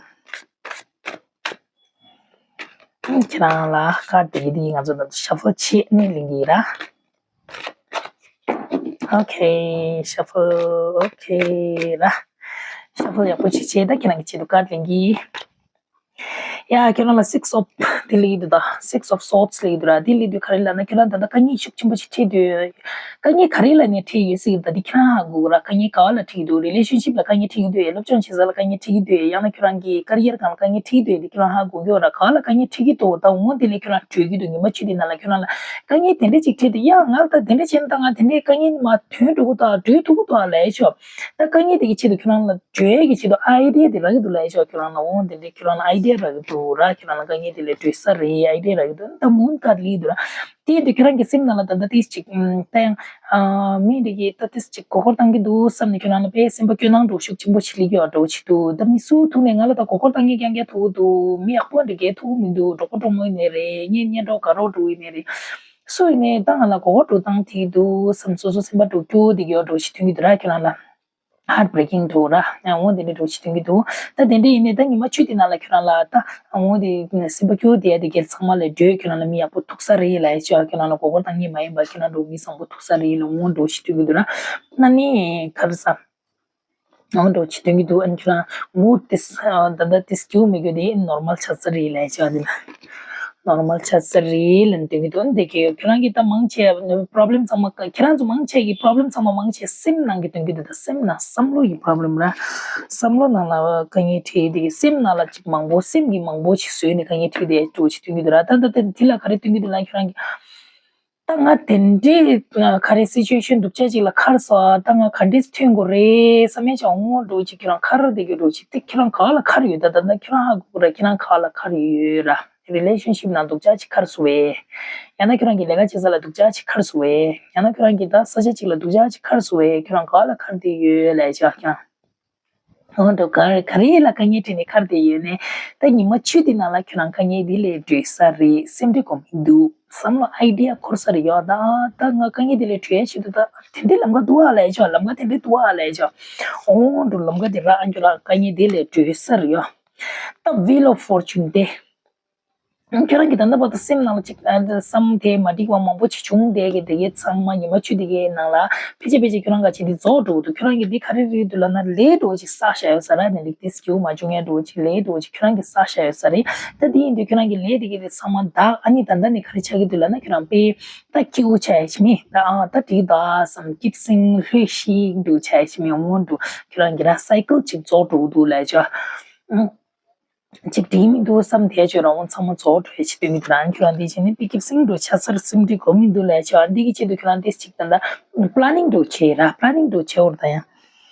ཁྱེད་རང་ལ་ཀར་ཌི་དེ་གི་དེ་ང་ཚོ་ད་ཤ་ཕལ་བྱེད་ནས་ལེན་གྱི་ཡིན་ར། ཨོ་ཁེ། ཤ་ཕལ། ཨོ་ཁེ་ར། ཤ་ཕལ་ཡག་པོ་ཅིག་བྱས་ད་ཁྱེད་རང་གི་ཆེད་དུ་ཀར་ཌི་ལེན་གྱི་ཡིན། ཡ་ཁྱེད་རང་ལ་སིགས་ཨོཕ་དེ་ལེན་གྱི་འདུག་ད་སིགས་ཨོཕ་སོརཌ་ལེན་གྱི་འདུག་ར། དེ་ལེན་དུས་ག་རེ་ལབ་ན་ཁྱེད་རང་ད་ལྟ་དཀའ་ངལ་ཤུགས་ཆེན་པོ་ཅིག་འཕྲད་དུས། དཀའ་ངལ་ག་རེ་ལ་ནས་འཕྲད་ཡོད་ཟེར་གྱི་འདུག་ད་འདི་ཁྱེད་རང་ཧ་གོ་གི་ར། དཀའ་ངལ་ག་བ་ལ་འཕྲད་ཀྱི་འདུག་རི་ལེ་ཤན་ཤིབ་ལ་དཀའ་ངལ་འཕྲད་ཀྱི་འདུག་སློབ་སྦྱོང་བྱེད་ས་ལ་དཀའ་ངལ་འཕྲད་ཀྱི་འདུག་ཡང་ན་ཁྱོད་རང་གི་ཀ་རི་ཡར་སྒང་ལ་དཀའ་ངལ་འཕྲད་ཀྱི་འདུག་འདི་ཁྱོད་རང་ཧ་གོ་གི་ཡོད་ར། ག་བ་ལ་དཀའ་ངལ་འཕྲད་ཀྱི་འདུག་ད་འོ་དེ་ལས་ཁྱོད་རང་གྲོལ་གྱི་འདུག་ཉི་མ་བཅུ་དེ་ནང་ལ་ཁྱོད་རང་ལ་དཀའ་ངལ་དེ་འདྲ་ཅིག་འཕྲད་དུས་ཡ་ང་ལ་ད་དེ་འདྲ་བྱས་ན་ད་ང་དེ་འདྲའི་དཀའ་ངལ་མར་ཐོན་འགྲོ་གི་འདུག་འགྲོལ་ཐུབ་ཀྱི་འདུག་ལབ་ཆོག་ད་དཀའ་ངལ་དེ་གི་ཆེད་དུ་ཁྱོད་རང་ལ་འགྲོལ་ཡས་ཀྱི་ཆེད་དུ་ཨའི་ཌི་ཡ་དེ་རག་གི་འདུག་ལབ་ཆོག་ཁྱོད་རང་ལ་འོ་དེ་འདྲའི་ཁྱོད་རང་ལ་ཨའི་ཌི་ཡ་རག་གི་འདུག་ར། ཁྱོད་རང་ལ་དཀའ་ངལ་དེ་ལས་གྲོལ་ས་རེད། ཨའི་ཌི་ཡ་རག་གི་འདུག་ད་མུན་ཀ་ལི་འདུག་ར། དེ་ཡིན་དུས་ཁྱོད་རང་གི་སེམས་ནང་ལ་ད་ལྟ་ཏིས་ཅིག་ཨམ་ད་ཡང་ཨ་མི་འདི་གིས་ད་ཏིས་ཅིག་མགོ་སྐོར་བཏང་གི་འདུག་བསམ་ནས་ཁྱོད་རང་ལ་དཔེ་སེམས་པ་སྐྱོ་སྣང་འདྲ་ཤུགས་ཆེན་པོ་ཞིག་སླེབས་ཀྱི་ཡོད་འདྲ་ཅིག་འདུག་ད་མི་སུ་ཐུག་ནས་ང་ལ་ད་མགོ་སྐོར་བཏང་མཁན་རྐྱང་རྐྱང་ཐུག་གི་འདུག་མི་ཡག་པོ་འདི་གས་ཐུག་གི་མི་འདུག་གྲོགས་པོ་གྲོགས་མོ་ཡིན་ནའི་རེད། གཉེན་ཉེ་གྲོགས་དགའ་རོགས་འདྲ་ཡིན་ནའི་རེད། སུ་ཡིན་ནའི་ད་ང་ལ་མགོ་སྐོར་འདྲ་བཏང་ཐུག་གི་འདུག་བསམ་སོ་སོ་སེམས་པ་འདྲ་སྐྱོ་བསྡད་ཀྱི་ཡོད་འདྲ་ཅིག་ཐོན་གྱི་འདུག་ར། ཁྱོད་རང་ལ་ཧརཊ་བྷི་རེ་ཀིང་འདྲ་ར། འོ་དེ་འདྲ་འདྲ་ཅིག་ཐོན་གྱི་འདུག་ད་དེ་འདྲ་ཡིན་ནའི་ད་ཉི་མ་བཅུ་དེ་ནང་ལ་ཁྱོད་རང་ལ་ད་འོ་དེ་སེམས་པ་སྐྱོ་བསྡད་ཡ་དེ་གས་ཚང་མ་ལས་འགྲོལ། ཁྱོད་རང་ལ་མི་ཡག་པོ་ཐུག་ས་རེད་ལབ་ཡ་ཅིག་ཁྱོད་རང་ལ་མགོ་སྐོར་བཏང་མཁན་མ་ཡིན་པ་ཁྱོད་རང་འདྲ་མི་བཟང་པོ་ཐུག་ས་རེད་ལབ་འོ་འདྲ་ཅིག་ཐོན་གྱི་འདུག་ར། ཨ་ནི་ག་རེ་ཟ། འོ་འདྲ་ཅིག་ཐོན་གྱི་འདུག་ཨ་ནི་ཁྱོད་རང་མུཌ་དེ་ད་ལྟ་དེ་སྐྱིད་པོ་མེད་རྒྱུ་དེ་ནོར་མལ་ཆགས་ཚར་རེད་ལབ་ཡ་ཅིག་དེ་ལ་ནོར་མལ་ཆགས་ཚར་རེད་ལབ་ནས་སྟོན་གྱི་འདུག་འདི་གས་ཁྱོད་རང་གིས་ད་མང་ཆེ་བ་པོ་རོབ་ལེམ་ཚང་མ་ཁྱེད་རང་ཚོ་མང་ཆེ་གི་པོ་རོབ་ལེམ་ཚང་མ་མང་ཆེ་སེམས་ནང་གི་སྟོན་གྱི་འདུག་ད་སེམས་ནང་བསམ་བློ་ཡི་པོ་རོབ་ལེམ་ར། བསམ་བློ་ནང་ལ་དཀའ་ངལ་འཕྲད་དེ་སེམས་ནང་ལ་ཅིག་མང་པོ་སེམས་ཀྱི་མང་པོ་ཞིག་བཟོས་ནས་དཀའ་ངལ་འཕྲད་དེ་འདྲ་ཅིག་སྟོན་གྱི་འདུག་ར། ད་ད་ད་འདི་ལ་ག་རེ་སྟོན་གྱི་འདུག་ལབ་ན་ཁྱོད་རང་གིས་ད་ང་དེ་འདྲའི་ག་རེ་སི་ཅུ་ཨེ་ཤན་སྡུག་ཅག་ཅིག་ལ་ཁར་སོང་ད་ང་ག་འདྲས་ཐོན་དགོས་རེད་བསམ་ཡས་ཅིག་འོང་འདྲ་ཅིག་ཁྱོད་རང་ཁར་བསྡད་ཀྱི་འདྲ་ཅིག་དེ་ཁྱོད་རང་ག་ལ་ཁར་ཡོད་ད་ད་ད་ཁྱོད་རང་ཧ་གོ་གི་རེད། ཁྱོད་རང་ག་ལ་ཁར་ཡོད་ར། རི་ལེ་ཤན་ཤིབ་ནང་སྡུག་ཅག་ཅིག་ཁར་སོང་བས། ཡང་ན་ཁྱོད་རང་གི་ལས་ཀ་བྱེད་ས་ལ་སྡུག་ཅག་ཅིག་ཁར་སོང་བས། ཡང་ན་ཁྱོད་རང་གི་ད་ས་ཆ་ཅིག་ལ་སྡུག་ཅག་ཅིག་ཁར་སོང་བས། ཁྱོད་རང་ག་ལ་ཁར་བསྡད་ཡོད་ལབ་ཡས་ཅིག་ཁྱོད་རང་། འོ་འདྲ་ག་རེ་ག་རེ་ལ་དཀའ་ངལ་འཕྲད་ནས་ཁར་བསྡད་ཡོད་ནས་ད་ཉི་མ་བཅུ་དེ་ནང་ལ་ཁྱོད་རང་དཀའ་ངལ་འདི་ལས་གྲོལ་ས་རེད། སེམས་ཁྲལ་དགོས་མི་འདུག་བསམ་བློ་ཨའི་ཌི་ཡ་འཁོར་ས་རེད་ཡོད། ད་ད་ང་དཀའ་ངལ་འདི་ལས་གྲོལ་ཡ་ཆེད་དུ་ད་དེ་འདྲའི་ལམ་ཁ་འདུག་ཨ་ལབ་ཡས་ཅིག་ལམ་ཁ་དེ་འདྲའི་འདུག་ཨ་ལབ་ཡས་ཅིག་འོ་འདྲ་ལམ་ཁ་དེ་རག་ཨ་ཁྱོད་རང་དཀའ་ངལ་འདི་ལས་གྲོལ་ས་རེད་ཡོད། ད་ཝིལ་ཨོཕ་ཕོར་ཅུན་དེ། ཁྱོད་རང་གི་ད་ལྟ་བར་དུ་སེམས་ནང་ལ་ཅིག་ཨ་བསམ་དེ་མ་འགྲིག་པ་མང་པོ་ཅིག་བྱུང་བསྡད་ཀྱི་དེ་གའི་ཚང་མ་ཉི་མ་བཅུ་དེ་གའི་ནང་ལ་ཕལ་ཆེར་ཕལ་ཆེར་ཁྱོད་རང་ག་ཅིག་འདི་རྫོགས་འགྲོ་གི་འདུག་ཁྱོད་རང་གི་འདི་ག་རེ་རེད་འདུག་ལབ་ན་ལས་འགྲོ་ཅིག་བསགས་བཞག་ཡོད་ས་ར། ནི་ལིག་ཏིས་སྐྱིད་པོ་མ་བྱུང་ཡ་འགྲོ་ཅིག་ལས་འགྲོ་ཅིག་ཁྱོད་རང་གི་བསགས་བཞག་ཡོད་ས་རེད། ད་དེ་ཡིན་དུས་ཁྱོད་རང་གི་ལས་དེ་གའི་དེ་ཚང་མ་འདག་ཨ་ནི་ད་ལྟ་ནི་ག་རེ་ཆགས་ཀྱི་འདུག་ལབ་ན་ཁྱོད་རང་དཔེ་ད་སྐྱིད་པོ་ཆགས་ཡ་ཞིག་མེད་ད་ཨ་ད་འགྲིག་ད་བསམ་སྐྱིད་སེང་ལྷོད་ཤིག་འདུག་ཆགས་ཡ་ཞིག་མེད་འོང་འདུག་ཁྱོད་རང་གི་ར་སའི་ཀལ་ཅིག་རྫོགས་འགྲོ་གི་འདུག་ལབ་ཡ་ཅིག་ཅིག་འགྲིག་མི་འདུག་བསམ་དེ་ཆོས་རང་དབང་ཚང་མ་རྫོགས་འགྲོ་ཡ་ཆེད་དུ་མི་འདུག་རང་ཁྱོད་རང་དེ་བྱས་ནས་པི་ཀིབ་སིང་འགྲོ་ཆ་སར་སིམ་འགྲིག་གོ་མི་འདུག་ལས་ཆོས་འདི་གི་ཆེད་དུ་ཁྱོད་རང་དེ་ཅིག་ད་ལྟ་པ་ལ་ནིང་འགྲོ་བྱེད་ར་པ་ལ་ནིང་འགྲོ་བྱེད་འོར་ད་ཡང་།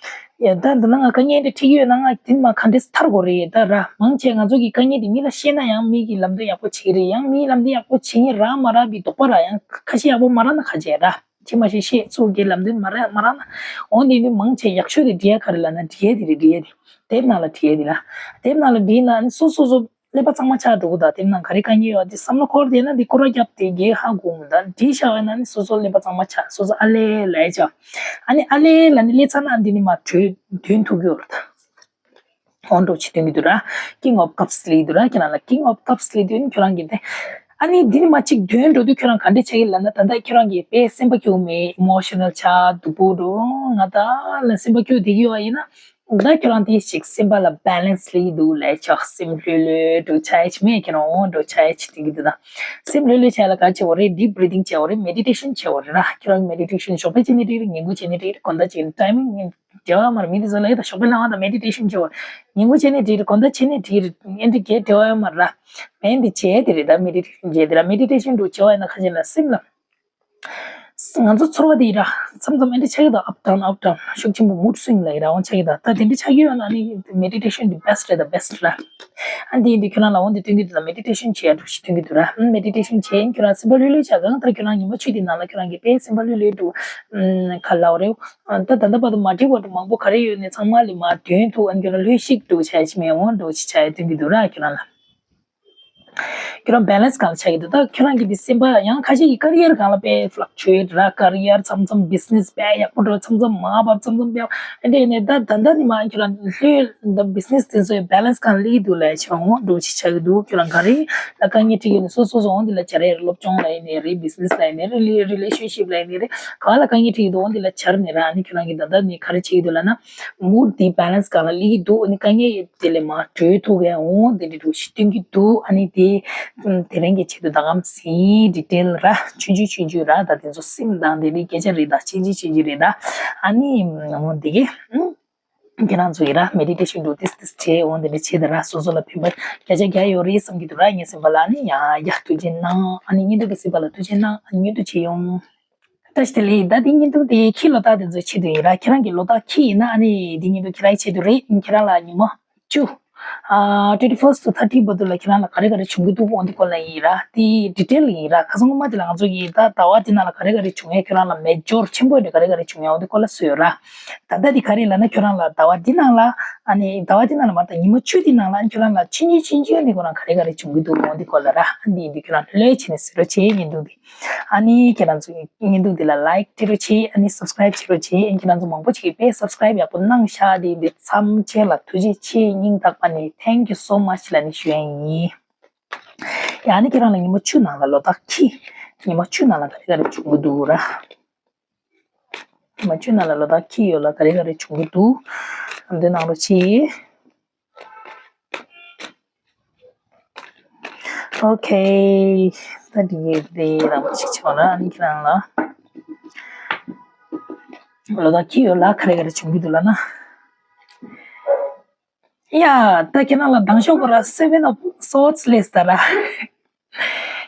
ཡ་ད་འདི་ན་ང་དཀའ་ངལ་འདི་འཕྲད་ཀྱི་ཡོད་ན་ང་དེ་མ་ག་འདྲས་ཐར་དགོས་རེད་ད་ར་མང་ཆེ་ང་ཚོ་གི་དཀའ་ངལ་འདི་མི་ལ་བཤད་ན་ཡང་མི་གི་ལམ་སྟོན་ཡག་པོ་བྱེད་ཀྱི་རེད་ཡང་མིའི་ལམ་སྟོན་ཡག་པོ་བྱེད་མཁན་རག་མ་རག་པའི་དོགས་པ་ར་ཡང་ཁ་ཤས་ཡག་པོ་མ་རག་ན་ཁ་ཆེ་ར། ཅི་མ་ཤེས་ཤེས་ཚུགས་ཀྱི་ལམ་སྟོན་མ་རག་མ་རག་ན། འོ་འདི་ནི་མང་ཆེ་ཡག་ཤོས་དེ་འབྲི་ཡ་ག་རེ་ལབ་ན་འབྲི་ཡ་དེ་རེད་འབྲི་ཡ་དེ། དེབ་ནང་ལ་བྲིས་ཡ་དེ་ལ། དེབ་ནང་ལ་བྲིས་ན་ཨ་ནི་སོ་སོ་སོ་ཀླད་པ་གཙང་མ་ཆགས་འགྲོ་གི་ད་དེབ་ནང་ག་རེ་དཀའ་ངལ་ཡོད་དེ་བསམ་བློ་འཁོར་བསྡད་ན་དེ་སྐོར་ར་བརྒྱབ་དེ་རྒྱལ་ཧ་གོ་མི་ད་བྲིས་བཞག་པ་ན་ཨ་ནི་སོ་སོ་ཀླད་པ་གཙང་མ་ཆགས་སོ་སོ་ཨ་ལེ་ལབ་ཡ་ཆགས། ཨ་ནི་ཨ་ལེ་ལབ་ནི་སླེབས་ཚར་ན་ཨ་ནི་དེ་ནི་མ་གྲོས་འདོན་ཐུབ་ཀྱི་ཡོད་རེད་ད། འོ་འགྲོ་ཆེ་སྟོན་གྱི་འདུག་ར། King of Cups ལབ་འདུག་ར་ཁྱེད་རང་ལ་King of Cups ལབ་དུས་ཁྱོད་རང་གིས་དེ། ཨ་ནི་འདི་ནི་མ་གཅིག་འདོན་འགྲོ་དུས་ཁྱོད་རང་ག་འདྲས་ཆགས་ཀྱི་ལབ་ན་ད་ལྟ་ཁྱོད་རང་གིས་དཔེ་སེམས་པ་སྐྱོ་མེད་emotional ཆགས་སྡུག་པོ་འགྲོ་ང་ད་ལ་སེམས་པ་སྐྱོ་བསྡད་ཀྱི་ཡོད་ཡིན་ན། ད་ཁྱོད་རང་དེ་ཞིག་སེམས་པ་ལ་balance ལབ་འདུག་ལས་ཆགས་སེམས་ལྷོད་ལྷོད་འགྲོ་ཆགས་ཡ་ཆེ་མེད་ཁྱེད་རང་འོ་འགྲོ་ཆགས་ཡ་ཆེ་སྟོན་གྱི་འདུག་ད། སེམས་ལྷོད་ལྷོད་བྱས་ལ་ག་བྱེད་འོ་རེད་deep breathing བྱེད་འོ་རེད་meditation བྱེད་འོ་རེད་ར་ཁྱོད་རང་གི་meditation ཞོགས་པ་བྱེད་ནི་འགྲིག་རེད་ཉིན་གུང་བྱེད་ནི་འགྲིག་རེད་དགོང་དག་བྱེད་ནི་timing འབྲེལ་བ་མ་རེད། མི་དེ་ཚོ་ལ་ཡོད་ད་ཞོགས་པའི་ལངས་པ་དང་མེ་ཌི་ཊེ་ཤན་བྱེད་པ། ཉིན་གུང་བྱེད་ནས་འགྲིག་རེད། དགོང་དག་བྱེད་ནས་འགྲིག་རེད། ཨེ་འདྲ་གས་འབྲེལ་བ་ཡོད་མ་རེད། མེན་དེ་བྱས་དེ་རེད་ད་མེ་ཌི་ཊེ་ཤན་བྱས་དེ་ར་མེ་ཌི་ཊེ་ཤན་འགྲོ་བྱེད་པ་ཡིན་ན་ཁ་ཤས་ལ་སེམས་ལ། ང་ཚོ་ཚོར་བ་དེ་ཡིན་ར། མཚམས་མཚམས་ཨེ་འདྲ་ཆགས་ཀྱི་ད་up down up down ཤུགས་ཆེན་པོ་mood swing ལ་ཡིན་ར་འོང་ཆགས་ཀྱི་ད་ད་དེ་འདྲ་ཆགས་ཀྱི་ཡོད་ན་ནི་མེ་ཌི་ཊེ་ཤན་དེ་best རེད་ད་best ར། ཨ་འདི་ཡིན་དུས་ཁྱོད་རང་ལ་འོང་དེ་སྟོན་གྱི་འདུག་ད་མེ་ཌི་ཊེ་ཤན་བྱས་འགྲོ་ཞིག་སྟོན་གྱི་འདུག་ར། མེ་ཌི་ཊེ་ཤན་བྱས་ཡིན་ཁྱོད་རང་སེམས་པ་ལྷོད་ལྷོད་ཆགས་གང་ལྟར་ཁྱོད་རང་ཉི་མ་བཅུ་དེ་ནང་ལ་ཁྱོད་རང་གི་དཔེ་སེམས་པ་ལྷོད་ལྷོད་འདུག་ག་ལབ་རེད། ད་ད་ལྟ་བར་དུ་མ་འགྲིག་པ་དུ་མང་པོ་ག་རེ་ཡོད་ནས་ཚང་མ་ལས་མ་དོན་ཐུག་ཨ་ནི་ཁྱོད་རང་ལྷོད་ཤིག་འགྲོ་ཆ་ཡ་ཅི་མེད་འོང་འགྲོ་ཆི་ཆ་ཡ་སྟོན་གྱི་འདུག་ར་ཁྱོད་རང་ལ། ཁྱོད་རང་balance གང་ཆགས་ཀྱི་འདུག་ད་ཁྱོད་རང་གི་འདི་སེམས་པ་ཡང་ཁ་ཤས་ཀྱི་career གང་ལ་དཔེ་fluctuate ར་career མཚམས་མཚམས་business དཔེ་ཡག་པོ་འགྲོ་མཚམས་མཚམས་མ་བབ་མཚམས་མཚམས་དཔེ་ཨ་འདྲས་ནས་ད་ད་ད་ནི་མ་ཁྱོད་རང་ལྷོད་ད་business དེ་ཚོའི་balance གང་ལི་འདུག་ལས་ཆ་འོང་འགྲོ་ཆི་ཆགས་ཀྱི་འདུག་ཁྱོད་རང་ག་རེ་ད་དཀའ་ངལ་འཕྲད་ཀྱི་ནི་སོ་སོ་སོ་འོང་འདི་ལ་བྱ་རེད་སློབ་སྦྱོང་ལ་ཡིན་ནའི་རེད་business ལ་ཡིན་ནའི་རེད་relationship ལ་ཡིན་ནའི་རེད་ག་ལ་དཀའ་ངལ་འཕྲད་ཀྱི་འདུག་འོང་འདི་ལ་བྱ་ར་ནི་ར་ཨ་ནི་ཁྱོད་རང་གི་ད་ད་ནི་ག་རེ་བྱེད་ཀྱི་འདུག་ལབ་ན་mood དེ་balance གང་ལ་ལི་འདུག་ཨ་ནི་དཀའ་ངལ་དེ་ལས་མ་གྲོལ་ཐུག་གས་འོང་དེ་འདྲ་འདུག་ཞིག་སྟོན་གྱི་འདུག་ཨ་ནི་དེ་དེ་རིང་གི་ཆེད་དུ་ད་གམ་སི་detail ར་ཆུང་ཆུང་ཆུང་ཆུང་ར་ད་དེ་ཚོ་སེམས་དང་དེ་རིགས་སྐད་ཆ་རེད་ད་ཆུང་ཆུང་ཆུང་ཆུང་རེད་ད་ཨ་ནི་འོང་དེ་གི་ཁྱེད་རང་ཚོ་ཡི་ར་མེ་ཌི་ཊེ་ཤན་འདུག་ཏིས་ཏིས་བྱེད་འོང་དེ་འདྲ་བྱེད་ད་ར་སོ་སོ་ལ་ཕན་པ་སྐད་ཆ་རྒྱག་ཡོད་རེད་བསམ་གྱི་འདུག་ར་ངའི་སེམས་པ་ལ་ཨ་ནི་ཡ་ཡ་ཐུགས་རྗེ་གནང་ཨ་ནི་སྙིང་སྟོབས་ཀྱི་སེམས་པ་ལ་ཐུགས་རྗེ་གནང་ཨ་ནི་སྙིང་སྟོབས་བྱེད་ཡོང་། བཀྲ་ཤིས་བདེ་ལེགས། ད་འདི་བརྙན་ཐུང་དེ་ཁྱི་ལོ་རྟགས་དེ་ཚོའི་ཆེད་དུ་ཡིན་ར། ཁྱེད་རང་གི་ལོ་རྟགས་ཁྱི་ཡིན་ན་ཨ་ནི་འདི་བརྙན་ཐུང་ཁྱེད་རང་གི་ཆེད་དུ་རེད། ཁྱེད་རང་ལ་ཉི་མ་བཅུ། ཨ་twenty first to thirty བར་དུ་ལ་ཁྱེད་རང་ལ་ག་རེ་ག་རེ་བྱུང་གི་འདུག་འོ་འདི་སྐོར་ལ་ཡིན་ར། དེ་ཌི་ཊེལ་ཡིན་ར། ཁ་སང་སྔོན་མ་དེ་ལ་ང་ཚོ་གིས་ད་ཟླ་བ་འདི་ནང་ལ་ག་རེ་ག་རེ་བྱུང་ཡས་ཁྱེད་རང་ལ་མེ་ཇོར་ཆེན་པོ་འདི་ག་རེ་ག་རེ་བྱུང་ཡས་འོ་འདི་སྐོར་ལ་བཟོས་ཡོད་ར། ད་ལྟ་འདི་ག་རེ་ལབ་ན་ཁྱེད་རང་ལ་ཟླ་བ་འདི་ནང་ལ་ཨ་ནི་ཟླ་བ་འདི་ནང་ལ་མ་རེད་ད་ཉི་མ་བཅུ་འདི་ནང་ལ་ཁྱེད་རང་ལ་ཆུང་ཆུང་ཆུང་ཆུང་འདི་ཁོ་རང་ག་རེ་ག་རེ་བྱུང་གི་འདུག་འོ་འདི་སྐོར་ལ་ར། ཨ་འདི་ཡིན་དུས་ཁྱེད་རང་ལྷོད་ལྷོད་བྱས་ནས་གཟིགས་རོགས་བྱེད་བརྙན་ཐུང་འདི། ཨ་ནི་ཁྱེད་རང་ཚོ་བརྙན་ཐུང་འདི་ལ་like སྤྲད་རོགས་བྱེད། ཨ་ནི་subscribe བྱེད་རོགས་བྱེད། ཨ་ནི་ཁྱེད་རང་ཚོ་མང་པོ་ཞིག་གིས་དཔེ་subscribe ཡག་པོ་གནང་ཤག་དེ་འདི་མཚམས་ཆེན་ལ་ཐུགས་རྗེ་ཆེ་སྙིང་ཐག་པ་ནས་thank you so much ལབ་ནས་ཞུ་ཡ་ཡིན། ཡ་ཨ་ནི་ཁྱེད་རང་ལ་ཉི་མ་བཅུ་ནང་ལ་ལོ་རྟགས་ཁྱི། ཉི་མ་བཅུ་ནང་ལ་ག་རེ་ག་རེ་བྱུང་གི་འདུག་ར། ཉི་མ་བཅུ་ནང་ལ་ལོ་རྟགས་ཁྱི་ཡོད་ལ་ག་རེ་ག་རེ་བྱུང་གི་འདུག་ཨ་འདི་གནང་རོགས་བྱེད། ཨོ་ཁེ། ད་འདི་ཡིན་དེ་རང་ཅིག་ཆོག་ལ་ཨ་ནི་ཁྱེད་རང་ལ་ལོ་ད་ཁྱི་ཡོད་ལ་ག་རེ་ག་རེ་བྱུང་གི་འདུག་ལ་ན། ཡ་ད་ཁྱེད་རང་ལ་དང་ཤོག་གོ་ར་Seven of Swords ལས་ད་ར།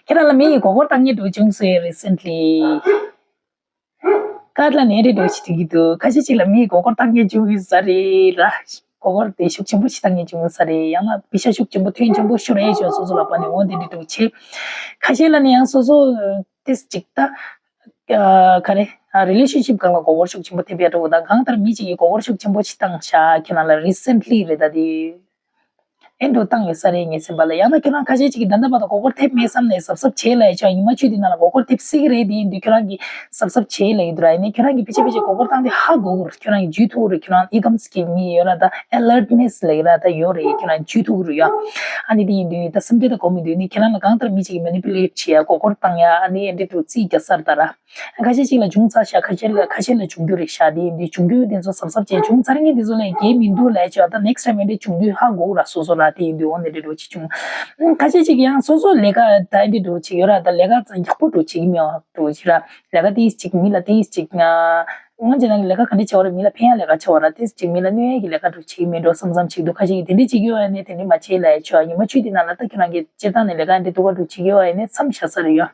ཁྱེད་རང་ལ་མི་ཡི་མགོ་སྐོར་བཏང་ཉེ་འགྲོ་བྱུང་སོང་recently། ཀར་ལ་ནད་རེ་འགྲོ་ཞིག་དེ་གི་འདུག་ཁ་ཤས་ཅིག་ལ་མིའི་མགོ་སྐོར་བཏང་ཉེ་བྱུང་ཡོད་ས་རེད་ར། མགོ་སྐོར་དེ་ཤུགས་ཆེན་པོ་ཞིག་བཏང་ཉེ་བྱུང་ཡོད་ས་རེད། ཡང་ན་པེ་ཤ་ཤུགས་ཆེན་པོ་ཐོན་ཆེན་པོ་ཤོར་ཡས་ཆོག་སོ་སོ་ལ་པ་ནས་འོ་དེ་འདྲ་འགྲོ་བྱེད། ཁ་ཤས་ལ་ནི་ཡང་སོ་སོ་ཏིས་ཅིག་ད་ག་རེ་relationship སྒང་ལ་མགོ་སྐོར་ཤུགས་ཆེན་པོ་ཐེབས་ཡ་འགྲོ་ད་གང་ལྟར་མི་གཅིག་གིས་མགོ་སྐོར་ཤུགས་ཆེན་པོ་ཞིག་བཏང་ཤག་ཁྱེད་རང་ལ་recently རེད་ད་དེ། ཨེ་འགྲོ་བཏང་ཡོད་ས་རེད་ངའི་སེམས་པ་ལ། ཡང་ན་ཁྱོད་རང་ཁ་ཤས་ཅིག་གིས་ད་ལྟ་བར་དུ་མགོ་སྐོར་ཐེབས་མེད་བསམ་ནས་གཟབ་གཟབ་བྱེད་ལབ་ཡ་ཆོག་ཉི་མ་བཅུ་དེ་ནང་ལ་མགོ་སྐོར་ཐེབས་སྲིད་ཀྱི་རེད་དེ་ཡིན་དུས་ཁྱོད་རང་གིས་གཟབ་གཟབ་བྱེད་ལབ་ཡི་འདུག་ར། ཡིན་ནའི་ཁྱོད་རང་གིས་ཕལ་ཆེར་ཕལ་ཆེར་མགོ་སྐོར་བཏང་དེ་ཧ་གོ་གི་རེད། ཁྱོད་རང་གིས་འཇུས་ཐུབ་ཀྱི་རེད། ཁྱོད་རང་ཨི་ཀམ་སི་ཀྱི་མི་ཡོད་ར་ད་alertness ལབ་ཡི་ར་ད་ཡོད་རེད། ཁྱོད་རང་འཇུས་ཐུབ་ཀྱི་རེད་ཡ། ཨ་ནི་དེ་ཡིན་དུས་ད་སེམས་ཁྲལ་ད་གོ་མི་འདུག་ནི་ཁྱེད་རང་ལ་གང་ལྟར་མི་གཅིག་གིས་manipulate བྱེད་ཡ་མགོ་སྐོར་བཏང་ཡ་ཨ་ནི་ཨེ་འདྲ་འདུག་རྩིས་རྒྱག་ས་རེད་ད་ར། ཁ་ཤས་ཅིག་ལ་བྱུང་ཚར་ཤག་ཁ་ཤས་ལ་ཁ་ཤས་ལ་བྱུང་རྒྱུ་རེད་ཤག་དེ་ཡིན་དུས་བྱུང་རྒྱུ་དེ་ཚོ་གཟབ་གཟབ་བྱས་བྱུང་ཚར་མཁན་དེ་ཚོ་ལས་འགལ་མི་འདུག་ལབ་ཆོག་ད་next time ཨེ་འདྲ་བྱུང་དུས་ཧ་གོ་ར་སོ་སོ་ར། དེ་ཡིན་དུས་འོ་འདི་འདྲ་འགྲོ་ཅིག་བྱུང་། ཁ་ཤས་ཅིག་ཡང་སོ་སོ་ལས་ཀ་ད་འདི་འགྲོ་ཅིག་ཡོད་ར། ད་ལས་ཀ་ཡག་པོ་འགྲོ་ཅིག་མེད་འགྲོ་ཅིག་ར། ལས་ཀ་ཏིས་ཅིག་མི་ལ་ཏིས་ཅིག་ང་ང་ཅི་ན་ལས་ཀ་ག་འདྲ་བྱེད་པ་ར། མི་ལ་ཕན་ཡག་ལས་ཀ་བྱེད་པ་ར། ཏིས་ཅིག་མི་ལ་གནོད་ཡག་གི་ལས་ཀ་འགྲོ་ཅིག་མེད་འགྲོ་བསམ་བསམ་ཅིག་འདུག་ཁ་ཤས་ཀྱིས་དེ་འདྲ་ཅིག་ཡོད་ཡ་ནས་དེ་འདྲ་མ་བྱེད་ལ་ཡ་ཆོ། ཉི་མ་ཆུ་དེ་ནང་ལ་ད་ཁྱོད་རང་གི་སྤྱིར་བཏང་ནས་ལས་ཀ་འདི་འདུག་ག་འགྲོ་ཅིག་ཡོད་ཡ་ནས་མཚམས་བཞག་ས་རེད་ཡ།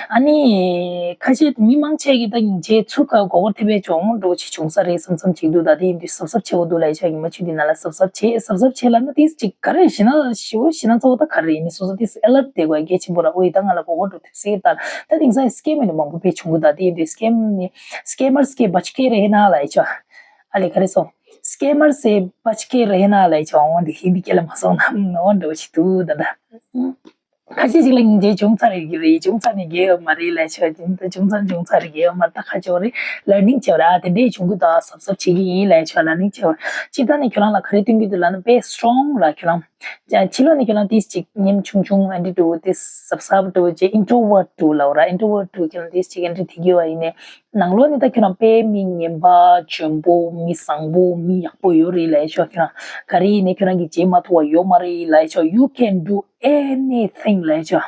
ཨ་ནི་ཁ་ཤས་མི་མང་ཆེ་གི་ད་སྙིང་རྗེ་ཚུགས་ཀ་མགོ་སྐོར་ཐེབས་པའི་ཅོག་མོ་འགྲོ་ཆེ་བྱུང་ས་རེད་བསམ་བསམ་བྱེད་འདུག་ད་དེ་ཡིན་དུས་གཟབ་གཟབ་བྱེད་དགོས་འདུག་ལབ་ཡ་ཆ། ཉི་མ་ཆུ་དེ་ནང་ལ་གཟབ་གཟབ་བྱེད། གཟབ་གཟབ་བྱེད་ལབ་ན་ཏིས་ཅིག་ག་རེ་ཞེ་ན་ཞེ་བོ་ཞེ་ན་གཙོ་བོ་ད་ག་རེ་ཡིན་ནི་སོ་སོ་ཏིས་ཨེ་ལར་ཊི་བསྡད་དགོས་ཡ་གལ་ཆེན་པོ་ར། འོ་ཡི་ད་ང་ལ་མགོ་སྐོར་འགྲོ་ཐེབས་སྲིད་ད་ད་དེང་སང་སི་ཀེམ་ནི་མང་པོ་ཕེབས་བྱུང་གི་ད་དེ་ཡིན་དུས་སི་ཀེམ་ནི་སི་ཀེ་མར་སི་ཀེ་བ་ཆི་ཀེ་རེ་ཧེ་ན་ལབ་ཡ་ཆ། ཨ་ལེ་ག་རེ་སོང་སི་ཀེ་མར་སི་བ་ཆི་ཀེ་རེ་ཧེ་ན་ལབ་ཡ་ཆ། འོ་འདི་ཧིན་དི་སྐད་ལ་མ་སོང་ན་འོ་འགྲོ་ཆེ་འདུག་ད་ད། ཁ་ཤས་ཅིག་ལ་སྙིང་རྗེ་བྱུང་ཚར་རེད་ཀྱི་རེད། བྱུང་ཚར་ནས་རྒྱལ་ཡོད་མ་རེད་ལབ་ཆོག་དེ་འདྲ་བྱུང་ཚར་བྱུང་ཚར་རེད་རྒྱལ་ཡོད་མ་རེད། ད་ཁ་ཆེ་བ་རེད། ལར་ནིང་ཆེ་བ་རེད། ཨ་དེ་འདྲས་བྱུང་གི་འདུག་གཟབ་གཟབ་བྱེད་ཀྱི་ཡིན་ལབ་ཆོག་ལར་ནིང་ཆེ་བ། སྤྱིར་བཏང་ནས་ཁྱོད་རང་ལ་ག་རེ་སྟོན་གྱི་འདུག་ལབ་ན་དཔེ་སི་ཊོང་ར་ཁྱོད་རང་། ཕྱི་ལོགས་ནས་ཁྱོད་རང་ཏིས་ཅིག་ཉམ་ཆུང་ཆུང་ཨ་འདྲས་འདུག་ཏིས་གཟབ་གཟབ་འདུག་ཅེས་ཨིན་ཊོ་ཝར་འདུག་ལབ་ར། ཨིན་ཊོ་ཝར་འདུག་ཁྱོད་རང་ཏིས་ཅིག་ཨ་འདྲས་དེ་གི་བ་ཡིན་ནས། ནང་ལོགས་ནས་ད་ཁྱོད་རང་དཔེ་མི་ངན་པ་འཇོན་པོ་མི་བཟང་པོ་མི་ཡག་པོ་ཡོད་རེད་ལབ་ཡ་ཆོག་ཁྱོད་རང་ག་རེ་ཡིན་ནས་ཁྱོད་རང་གི་བྱེད་མ་ཐུབ་པ་ཡོད་མ་རེད་ལབ་ཡ་ཆོག you can do anything ལབ་ཡ་ཆོག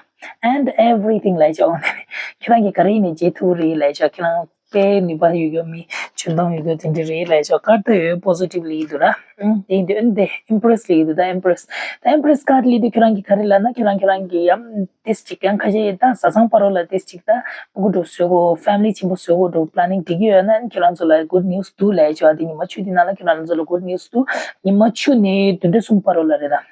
and everything ལབ་ཡ་ཆོག་ཁྱོད་རང་གི་ག་རེ་ཡིན་ནས་བྱེད་ཐུབ་རེད་ལབ་ཡ་ཆོག་ཁྱོད་རང་དཔེ་ནུས་པ་ཡོད་རྒྱུ་མི་འཇོན་ཐང་ཡོད་རྒྱུ་དེ་འདྲ་རེད་ལབ་ཡ་ཆོག་ཀར་ད་ཡོད་པོ་སི་ཊིབ་ལི་འདུག་ར། ཨང་། དེ་འདི་ཨན་དེ་ཨིམ་པི་རེ་སི་ལི་འདུག་ད་ཨིམ་པི་རེ་སི། ད་ཨིམ་པི་རེ་སི་ཀར་ལི་འདུག་ཁྱོད་རང་གི་ག་རེ་ལབ་ན་ཁྱོད་རང་ཁྱོད་རང་གི་ཡམ་ཏིས་ཅིག་ཡང་ཁ་ཤས་ད་བཟའ་ཚང་བར་ལ་ཏིས་ཅིག་ད་སྤུ་གུ་འགྲོ་བཟོ་གོ་ཕེ་མི་ལི་ཆེན་པོ་བཟོ་གོ་འགྲོ་པི་ལ་ནིང་བསྒྲིགས་ཀྱི་ཡོད་ན་ཁྱོད་རང་ཚོ་ལ་གུཌ་ནིའུ་སི་འདུག་ལབ་ཡ་ཆོག་དེ་ཉི་མ་ཆུ་དེ་ནང་ལ་ཁྱོད་རང་ཚོ་ལ་གུཌ་ནིའུ་སི་འདུག་ཉི་མ་ཆུ་ནས་བདུན་ཕྲག་གསུམ་བར་ལ་རེད་ད།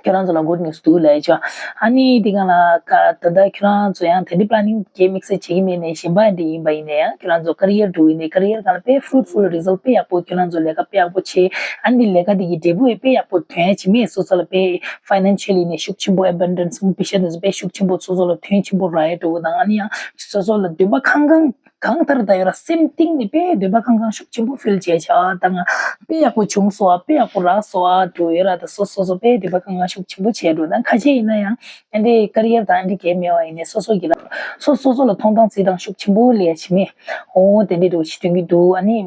ཁྱོད་རང་ཚོ་ལ་གུཌ་ནིའུ་སི་འདུག་ལབ་ཡ་ཆོག་ཨ་ནི་དེ་ག་ལ་ཀ་ད་ལྟ་ཁྱོད་རང་ཚོ་ཡང་དེ་འདྲའི་པི་ལ་ནིང་གི་དམིགས་བསལ་བྱེད་ཀྱི་མེད་ནས་གཞན་པ་འདྲ་ཡིན་པ་ཡིན་ན་ཡང་ཁྱོད་རང་ཚོ་ཀེ་རི་ཡར་འགྲོ་ཡིན་ནས་ཀེ་རི་ཡར་སྒང་ལ་དཔེ་ཕུ་རུ་ཊི་ཕུལ་རི་ཛལ་ཊི་དཔེ་ཡག་པོ་ཁྱོད་རང་ཚོ་ལས་ཀ་དཔེ་ཡག་པོ་བྱེད། ཨ་ནི་ལས་ཀ་དེ་གི་འབྲས་བུ་དཔེ་ཡག་པོ་ཐོན་ཡ་བྱེད་མེད། སོ་སོ་ལ་དཔེ་ཕའི་ནན་ཤལ་ལི་ནས་ཤུགས་ཆེན་པོ་ཨེ་བན་ཌན་སི་པེ་ཤན་ནས་དཔེ་ཤུགས་ཆེན་པོ་སོ་སོ་ལ་དོན་ཆེན་པོ་རག་ཡ་འགྲོ་གི་དང་ཨ་ནི་ཡང་སོ་སོ་ལ་འདུན་པ་ཁང་ཁང་གང་ལྟར་ད་ཡོད་ར་སེམས་གཏིང་ནས་དཔེ་འདོད་པ་ཁང་ཁང་ཤུགས་ཆེན་པོ་ཕིལ་བྱས་བྱ་བ་དང་དཔེ་ཡག་པོ་བྱུང་སོང་བ་དཔེ་ཡག་པོ་རག་སོང་བ་དུ་ཡོད་ར། ད་སོ་སོ་སོ་དཔེ་འདོད་པ་ཁང་ཁང་ཤུགས་ཆེན་པོ་བྱས་འགྲོ་ད་ཁ་ཤས་ཡིན་ན་ཡང་ཨ་འདྲའི་ཀེ་རི་ཡར་དང་ཨ་འདྲའི་གལ་མེད་པ་ཡིན་ནས་སོ་སོ་གི་ར་སོ་སོ་སོ་ལ་མཐོང་སྟངས་བརྩི་སྟངས་ཤུགས་ཆེན་པོ་ལས་བྱེད་མེད། འོ་དེ་འདྲའི་འདུག་ཞིག་སྟོན་གྱི་འདུག་ཨ་ནི་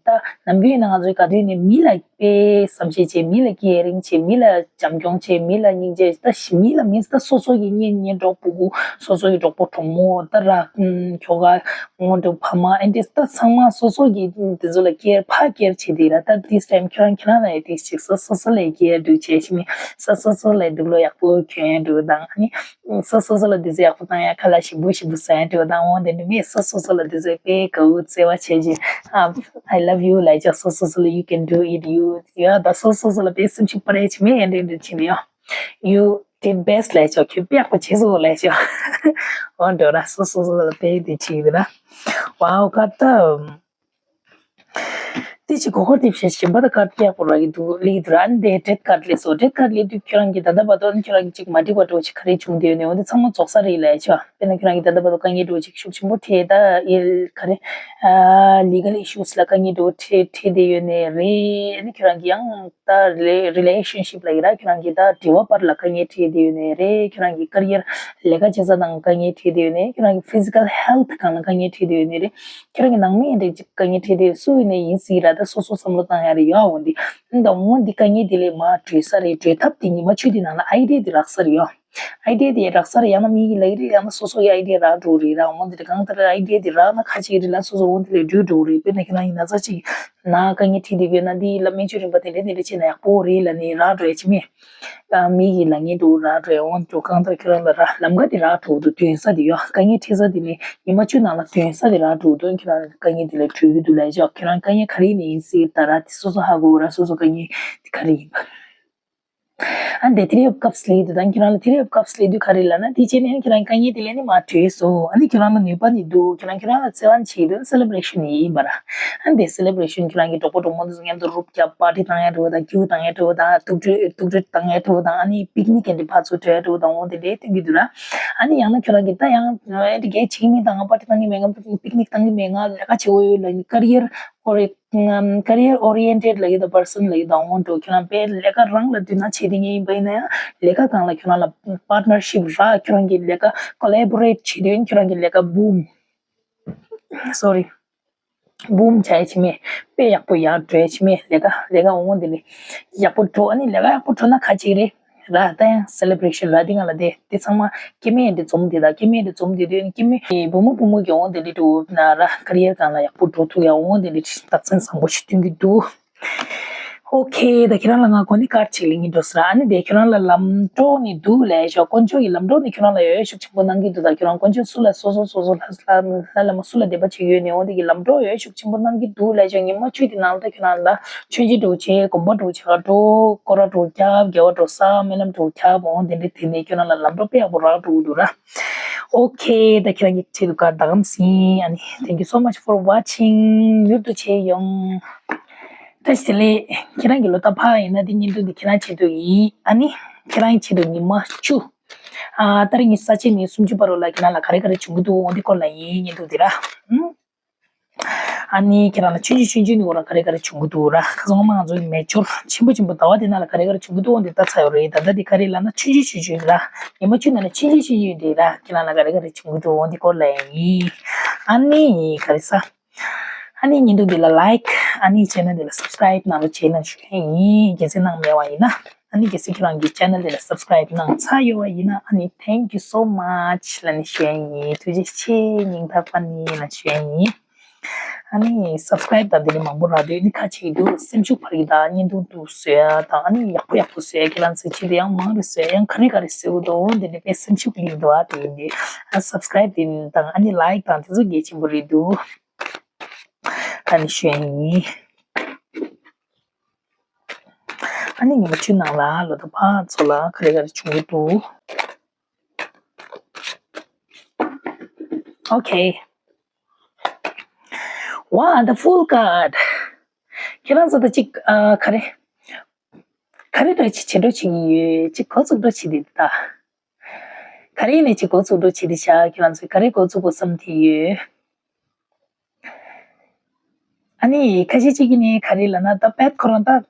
ད་ནམ་རྒྱུན་ཡིན་ན་ང་ཚོའི་ག་དུས་ནས་མི་ལ་དཔེ་བསམ་ཤེས་བྱེད། མི་ལ་ཀེ་རིང་བྱེད། མི་ལ་བྱམས་སྐྱོང་བྱེད། མི་ལ་སྙིང་རྗེ། ད་ཞི་མི་ལ་མིན་ད་སོ་སོ་ཡི་གཉེན་ཉེ་གྲོགས་སྤུ་གུ་སོ་སོ་ཡི་གྲོགས་པོ་གྲོགས་མོ་ད་ར་ཁྱོ་ག་ངོ་འདྲ་ཕ་མ་ཨེ་འདྲས་ད་ཚང་མ་སོ་སོ་གི་དེ་ཚོ་ལ་ཀེར་ཕ་ཀེར་བྱེད་དེ་ར། ད་this time ཁྱོད་རང་ཁྱོད་རང་ལ་ཡི་དེ་ཞིག་སོ་སོ་སོ་ལ་ཡི་ཀེར་འདུག་བྱེད་ཞི་མི་སོ་སོ་སོ་ལ་ཡི་འདུག་ལོ་ཡག་པོ་གྱོན་འདུག་དང་ཨ་ནི་སོ་སོ་སོ་ལ་དེ་ཚོ་ཡག་པོ་བཏང་ཡ་ཁ་ལ་ཞིམ་པོ་ཞིམ་པོ་ཟ་འདུག་དང་འོ་དེ་འདྲ་མེད། སོ་སོ་སོ་ལ་དེ་ཚོ་དཔེ་དགའ་བོ་བརྩེ་བ་བྱེད་ཀྱི་ཨ། I love you ལབ་ཀྱང་སོ་སོ་སོ་ལ་you can do it you ཡ་ད་སོ་སོ་སོ་ལ་དཔེ་སེམས་ཤུགས་སྤར་ཡ་བྱེད་མེད་ཡ་འདྲེ་འདྲེ་བྱེད་ནས་ཡ། You did best ལབ་ཆོག་ཁྱོད་དཔེ་ཡག་པོ་བྱས་སོང་ལབ་ཆོག་འོ་འདྲ་ར་སོ་སོ་སོ་ལ་དཔེ་དེ་བྱེད་ཀྱི་འདུག་ན། Wow ཀ་ད། དེ་ཅི་གོ་གོ་དེ་བྱས་གཞན་པ་ད་ཀ་དཔེ་ཡག་པོ་རག་གི་འདུག་ལེགས་འདུག་ར། ཨ་ནི་དེ་ཀྲེ་ཌི་ཀར་ལས་སོ་ཀྲེ་ཌི་ཀར་ལས་དུས་ཁྱོད་རང་གི་ད་ལྟ་བར་དུ་ཨ་ནི་ཁྱོད་རང་གི་ཅིག་མ་འགྲིག་པ་འགྲོ་ཅིག་ག་རེ་བྱུང་དེ་ཡོད་ནས་འོ་འདི་ཚང་མ་རྫོགས་ས་རེད་ལབ་ཆོག་དཔེར་ན་ཁྱོད་རང་གི་ད་ལྟ་བར་དུ་དཀའ་ངལ་འགྲོ་ཅིག་ཤུགས་ཆེན་པོ་འཕྲད་ད་ཨེ་ག་རེ་ལི་གལ་ཨི་ཤུ་སི་ལ་དཀའ་ངལ་འགྲོ་འཕྲད་འཕྲད་དེ་ཡོད་ནས་རེད། ཨ་ནི་ཁྱོད་རང་གི་ཡང་། ད་རི་ལེ་རི་ལེ་ཤན་ཤིབ་ལ་ཡི་ར་ཁྱོད་རང་གི་ད་འབྲེལ་བ་བར་ལ་དཀའ་ངལ་འཕྲད་དེ་ཡོད་ནས་རེད། ཁྱོད་རང་གི་ཀེ་རི་ཡར་ལས་ཀ་བྱེད་ས་དང་དཀའ་ངལ་འཕྲད་དེ་ཡོད་ནས་ཁྱོད་རང་གི་ཕི་ཟི་ཀལ་ཧེལ་ཐི་སྒང་ལ་དཀའ་ངལ་འཕྲད་དེ་ཡོད་ནས་རེད། ཁྱོད་རང་གི་ནང་མི་ཡིན་འདྲ་ཅིག་དཀའ་ངལ་འཕྲད་དེ་སུ་ཡིན་ནས་ཡིན་སྲིད་ར། ད་སོ་སོ་བསམ་བློ་བཏང་ཡ་རེད་ཡོད་འོ་འདི་ད་འོ་འདི་དཀའ་ངལ་དེ་ལས་མར་གྲོལ་ས་རེད། གྲོལ་ཐབས་དེ་ཉི་མ་ཆུ་དེ་ནང་ལ་ཨའི་ཌི་ཡ་དེ་རག་ས་རེད་ཡོད། ཨའི་ཌི་ཡ་དེ་རག་ས་རེད། ཡང་ན་མི་གི་ལ་ཡི་རེད། ཡང་ན་སོ་སོ་གི་ཨའི་ཌི་ཡ་རག་འགྲོ་རེད་ར། འོ་འདི་རེད། གང་ལྟར་ཨའི་ཌི་ཡ་དེ་རག་ན་ཁ་ཅིག་རེད་ལ་སོ་སོ་འོ་འདི་ལས་འགྲོ་འགྲོ་རེད། དཔེར་ན་ཁྱེད་རང་ཡིན་ན་ཚ་ཅིག་ན་དཀའ་ངལ་འཕྲད་དེ་བས་ན་འདི་ལ་སྨན་བཅོས་རིམ་པ་དེ་འདྲ་དེ་འདྲ་བྱས་ན་ཡག་པོ་རེད་ལ་ནི་རག་འགྲོ་ཡ་ཅི་མེད། ཨ་མི་གི་ལ་ངན་འགྲོ་རག་འགྲོ་ཡ་འོང་འགྲོ་གང་ལྟར་ཁྱོད་རང་ལ་རག་ལམ་ཁ་དེ་རག་འགྲོ་འདུག་དོན་ས་དེ་ཡོད། དཀའ་ངལ་འཕྲད་ས་དེ་ནི་ཉི་མ་བཅུ་ནང་ལ་དོན་ས་དེ་རག་འགྲོ་འདུག་ཁྱོད་རང་དཀའ་ངལ་དེ་ལས་གྲོལ་གི་འདུག་ལ་ཡ་ཁྱོད་རང་དཀའ་ངལ་ག་རེ་ནས་ཡིན་སྲིད་ད་ར་དེ་སོ་སོ་ཧ་གོ་ར། སོ་སོ་དཀའ་ངལ་དེ་ག་རེ་ཡིན་པ། ཨ་འདི་དེ་རེད་སྐབས་སླེབས་དུས་དང་ཁྱེད་རང་ལ་དེ་རེད་སྐབས་སླེབས་དུས་ག་རེ་ལབ་ན་དེ་བྱས་ནས་ཁྱེད་རང་དཀའ་ངལ་དེ་ལས་ནི་མར་གྲོལ་སོང་། ཨ་ནི་ཁྱེད་རང་ལ་ནུས་པ་ནི་འདུག་ཁྱེད་རང་ཁྱེད་རང་ལ་བརྩེ་བ་ནི་བྱེད་དུས་སེ་ལེ་བྷ་རེ་ཤན་ཡིན་པ་ར། ཨ་འདི་སེ་ལེ་བྷ་རེ་ཤན་ཁྱེད་རང་གི་གྲོགས་པོ་གྲོགས་མོ་དེ་ཚོ་མཉམ་དུ་རུབ་རྒྱབ་པར་ཊི་བཏང་ཡ་འགྲོ་དང་ཀེག་བཏང་ཡ་འགྲོ་དང་ཐུག་འཕྲད་ཐུག་འཕྲད་བཏང་ཡ་འགྲོ་དང་ཨ་ནི་པིག་ནིག་གི་འདི་ཕར་ཚུར་འགྲོ་ཡ་འགྲོ་དང་འོ་དེ་འདྲས་སྟོན་གྱི་འདུག་ར། ཨ་ནི་ཡང་ན་ཁྱེད་རང་གི་ད་ཡང་ཨ་འདི་གས་བྱེད་ཀྱི་མིན་དང་ང་པར་ཊི་བཏང་གི་མེད་ང་པིག་ནིག་བཏང་གི་མེད་ང་ལས་ཀ་བྱེད་འོ་ཡོད་ལ་ནི་ཀེ་རི་ཡར་ཨོ་རེད། ཀེ་རི་ཡར་ཨོ་རི་ཡེན་ཊེཌ་ལབ་ཀྱི་འདུག་པར་སན་ལབ་ཀྱི་འདུག་འོང་འགྲོ་ཁྱོད་རང་དཔེ་ལས་ཀ་རང་ལ་མདུན་ན་བྱེད་དེ་ངེས་ཡིན་པ་ཡིན་ན་ཡང་ལས་ཀ་སྒང་ལ་ཁྱོད་རང་ལ་པར་ཊི་ནར་ཤིབ་རག་ཁྱོད་རང་གི་ལས་ཀ་ཀོ་ལེ་བོ་རེཊ་བྱེད་དུས་ཁྱོད་རང་གི་ལས་ཀ་བུམ། སོ་རི། བུམ་བྱ་ཡ་ཆི་མེད། དཔེ་ཡག་པོ་ཡག་འགྲོ་ཡ་ཆི་མེད། ལས་ཀ་ལས་ཀ་འོང་དེ་ནི་ཡག་པོ་འགྲོ། ཨ་ནི་ལས་ཀ་ཡག་པོ་འགྲོ་ན་ཁ་ཅིག་རེད། ར་ད་ཡང་སེ་ལེ་བྷི་རེ་ཤན་ར་དེ་ང་ལ་དེ་དེ་ཚང་མ་སྐྱེ་དམན་དེ་འཛོམས་དེ་དང་སྐྱེ་དམན་དེ་འཛོམས་དེ་དུས་སྐྱེ་དམན་བུ་མོ་བུ་མོ་གི་འོང་དེ་ལི་འགྲོ་ན་ར་ཀ་རི་ཡར་སྒང་ལ་ཡག་པོ་འགྲོ་ཐུབ་ཡ་འོང་དེ་ལི་རྟགས་མཚན་བཟང་པོ་ཞིག་སྟོན་གྱི་འདུག་ཨོ་ཁེ། ད་ཁྱེད་རང་ལ་ང་གོ་ནི་ཀར་ཅིག་ལེན་གྱི་འགྲོ་ཟེར། ཨ་ནི་དེ་ཁྱེད་རང་ལ་ལམ་གྲོགས་ནི་འདུག་ལས་ཤོག་དཀོན་མཆོག་གི་ལམ་གྲོགས་ནི་ཁྱེད་རང་ལ་ཡོད་ཤུགས་ཆེན་པོ་གནང་གི་འདུག་ད་ཁྱེད་རང་དཀོན་མཆོག་སུ་ལ་སོ་སོ་སོ་སོ་ལྷ་ལྷ་ལྷ་ལ་མ་སུ་ལ་དད་པ་བྱེད་ཡོད་ནི་འོ་དེ་གི་ལམ་གྲོགས་ཡོད་ཤུགས་ཆེན་པོ་གནང་གི་འདུག་ལས་ཤོག་ཉི་མ་བཅུ་དེ་ནང་ད་ཁྱེད་རང་ལ་མཆོད་མཇལ་འགྲོ་བྱེད། དགོན་པ་འགྲོ་བྱེད་ག་འགྲོ། སྐོར་ར་འགྲོ་རྒྱབ། དགེ་བ་འགྲོ་ས་སྨོན་ལམ་འགྲོ་རྒྱབ། འོ་དེ་འདྲ་དེ་ནི་ཁྱེད་རང་ལ་ལམ་གྲོགས་དཔེ་ཡག་པོ་རག་འགྲོ་གི་འདུག་ར། ཨོ་ཁེ། ད་ཁྱེད་རང་གི་ཆེད་དུ་ཀར་ད་གམ་སིན། ཨ་ནི་thank you so much for watching. མྱུར་དུ་བྱེད་ཡོང་། བཀྲ་ཤིས་བདེ་ལེགས། ཁྱེད་རང་གི་ལོ་ཏ་ཕ་ཡིན་ན་དེ་བརྙན་ཐུང་འདི་ཁྱེད་རང་ཆེད་དུ་ཡིན། ཨ་ནི་ཁྱེད་རང་ཆེད་དུ་ཉི་མ་བཅུ། ཨ་ཏ་རིག་ཉི་ཤུ་རྩ་གཅིག་ནས་སུམ་ཅུ་བར་ལ་ཁྱེད་རང་ལ་ག་རེ་ག་རེ་བྱུང་གི་འདུག་འོ་འདི་སྐོར་ལ་ཡིན། བརྙན་ཐུང་འདི་ར། ཨུམ། ཨ་ནི་ཁྱེད་རང་ལ་ཆུང་ཆུང་ཆུང་ཆུང་ནས་འོ་ར་ག་རེ་ག་རེ་བྱུང་གི་འདུག་ར། ཁ་སང་མ་ང་ཚོའི་མེ་ཅོར་ཆེན་པོ་ཆེན་པོ་ཟླ་བ་འདི་ནང་ལ་ག་རེ་ག་རེ་བྱུང་གི་འདུག་འོ་འདི་ལྟ་ཚར་ཡོད་རེད། ད་ལྟ་འདི་ག་རེ་ལབ་ན་ཆུང་ཆུང་ཆུང་ཆུང་རེད་ར། ཉི་མ་བཅུ་ནང་ལ་ཆུང་ཆུང་ཆུང་ཆུང་རེད་ར། ཁྱེད་རང་ལ་ག་རེ་ག་རེ་བྱུང་གི་འདུག་འོ་འདི་སྐོར་ལ་ཡིན། ཨ་ནི་ག་རེ་ས། ཨ་ནི་བརྙན་ཐུང་འདི་ལ་ལའིཀ། ཨ་ནི་ཆེ་ནལ་འདི་ལ་སབ་སི་ཀ་རབ་གནང་རོགས་བྱེད་ལབ་ཞུ་ཡ་ཡིན། རྒྱལ་སྲས་གནང་མེད་པ་ཡིན་ན། ཨ་ནི་རྒྱལ་སྲས་ཁྱེད་རང་གི་ཆེ་ནལ་འདི་ལ་སབ་སི་ཀ་རབ་གནང་ཚར་ཡོད་པ་ཡིན་ན། ཨ་ནི་thank you so much ལབ་ནས་ཞུ་ཡ་ཡིན། ཐུགས་རྗེ་ཆེ། སྙིང་ཐག་པ་ནས་ལབ་ཞུ་ཡ་ཡིན། ཨ་ནི་སབ་སི་ཀ་རབ་དང་དེ་ནི་མང་པོ་རག་འདོད་ནི་ཁ་ཆེ་འདུག་སེམས་ཤུགས་འཕར་གྱི་དང་བརྙན་ཐུང་འདུག་བཟོ་ཡ་དང་། ཨ་ནི་ཡག་པོ་ཡག་པོ་བཟོ་ཡ་ཁྱེད་རང་ཚོའི་ཆེད་དུ་ཡང་མང་རེ་བཟོ་ཡ་ཡང་ག་རེ་ག་རེ་བཟོ་དགོས་འདུག་འོ་འདི་ནི་དཔེ་སེམས་ཤུགས་ལེན་འདུག་ཨ་དེ་ཡིན་དུས་ཨ་སབ་སི་ཀ་རབ་དེ་དང་ཨ་ནི་ལའིཀ་དང་དེ་ཚོ་གལ་ཆེན་པོ་རེད་འདུག་ཨ་ནི་ཞུ་ཡ་ཡིན། ཨ་ནི་ཉི་མ་བཅུ་ནང་ལ་ལོ་ཏོག་ཕག་ཚོ་ལ་ག་རེ་ག་རེ་བྱུང་གི་འདུག Okay. Wow, the full card. ཁྱེད་རང་ཚོ་ད་ཅིག་ཨ་ག་རེ་ག་རེ་འདྲ་ཅིག་བྱེད་འགྲོ་བྱེད་ཀྱི་ཡོད། ཅིག་འགོ་ཚུགས་འགྲོ་བྱེད་དེ་ད། ག་རེ་ནས་ཅིག་འགོ་ཚུགས་འགྲོ་བྱེད་དེ་བཞག་ཁྱེད་རང་ཚོས་ག་རེ་འགོ་ཚུགས་དགོས་བསམ་གྱི་ཡོད། ཨ་ནི་ཁ་ཤས་ཅིག་གིས་ནི་ག་རེ་ལབ་ན་ད་པད་ཁོ་རང་ད་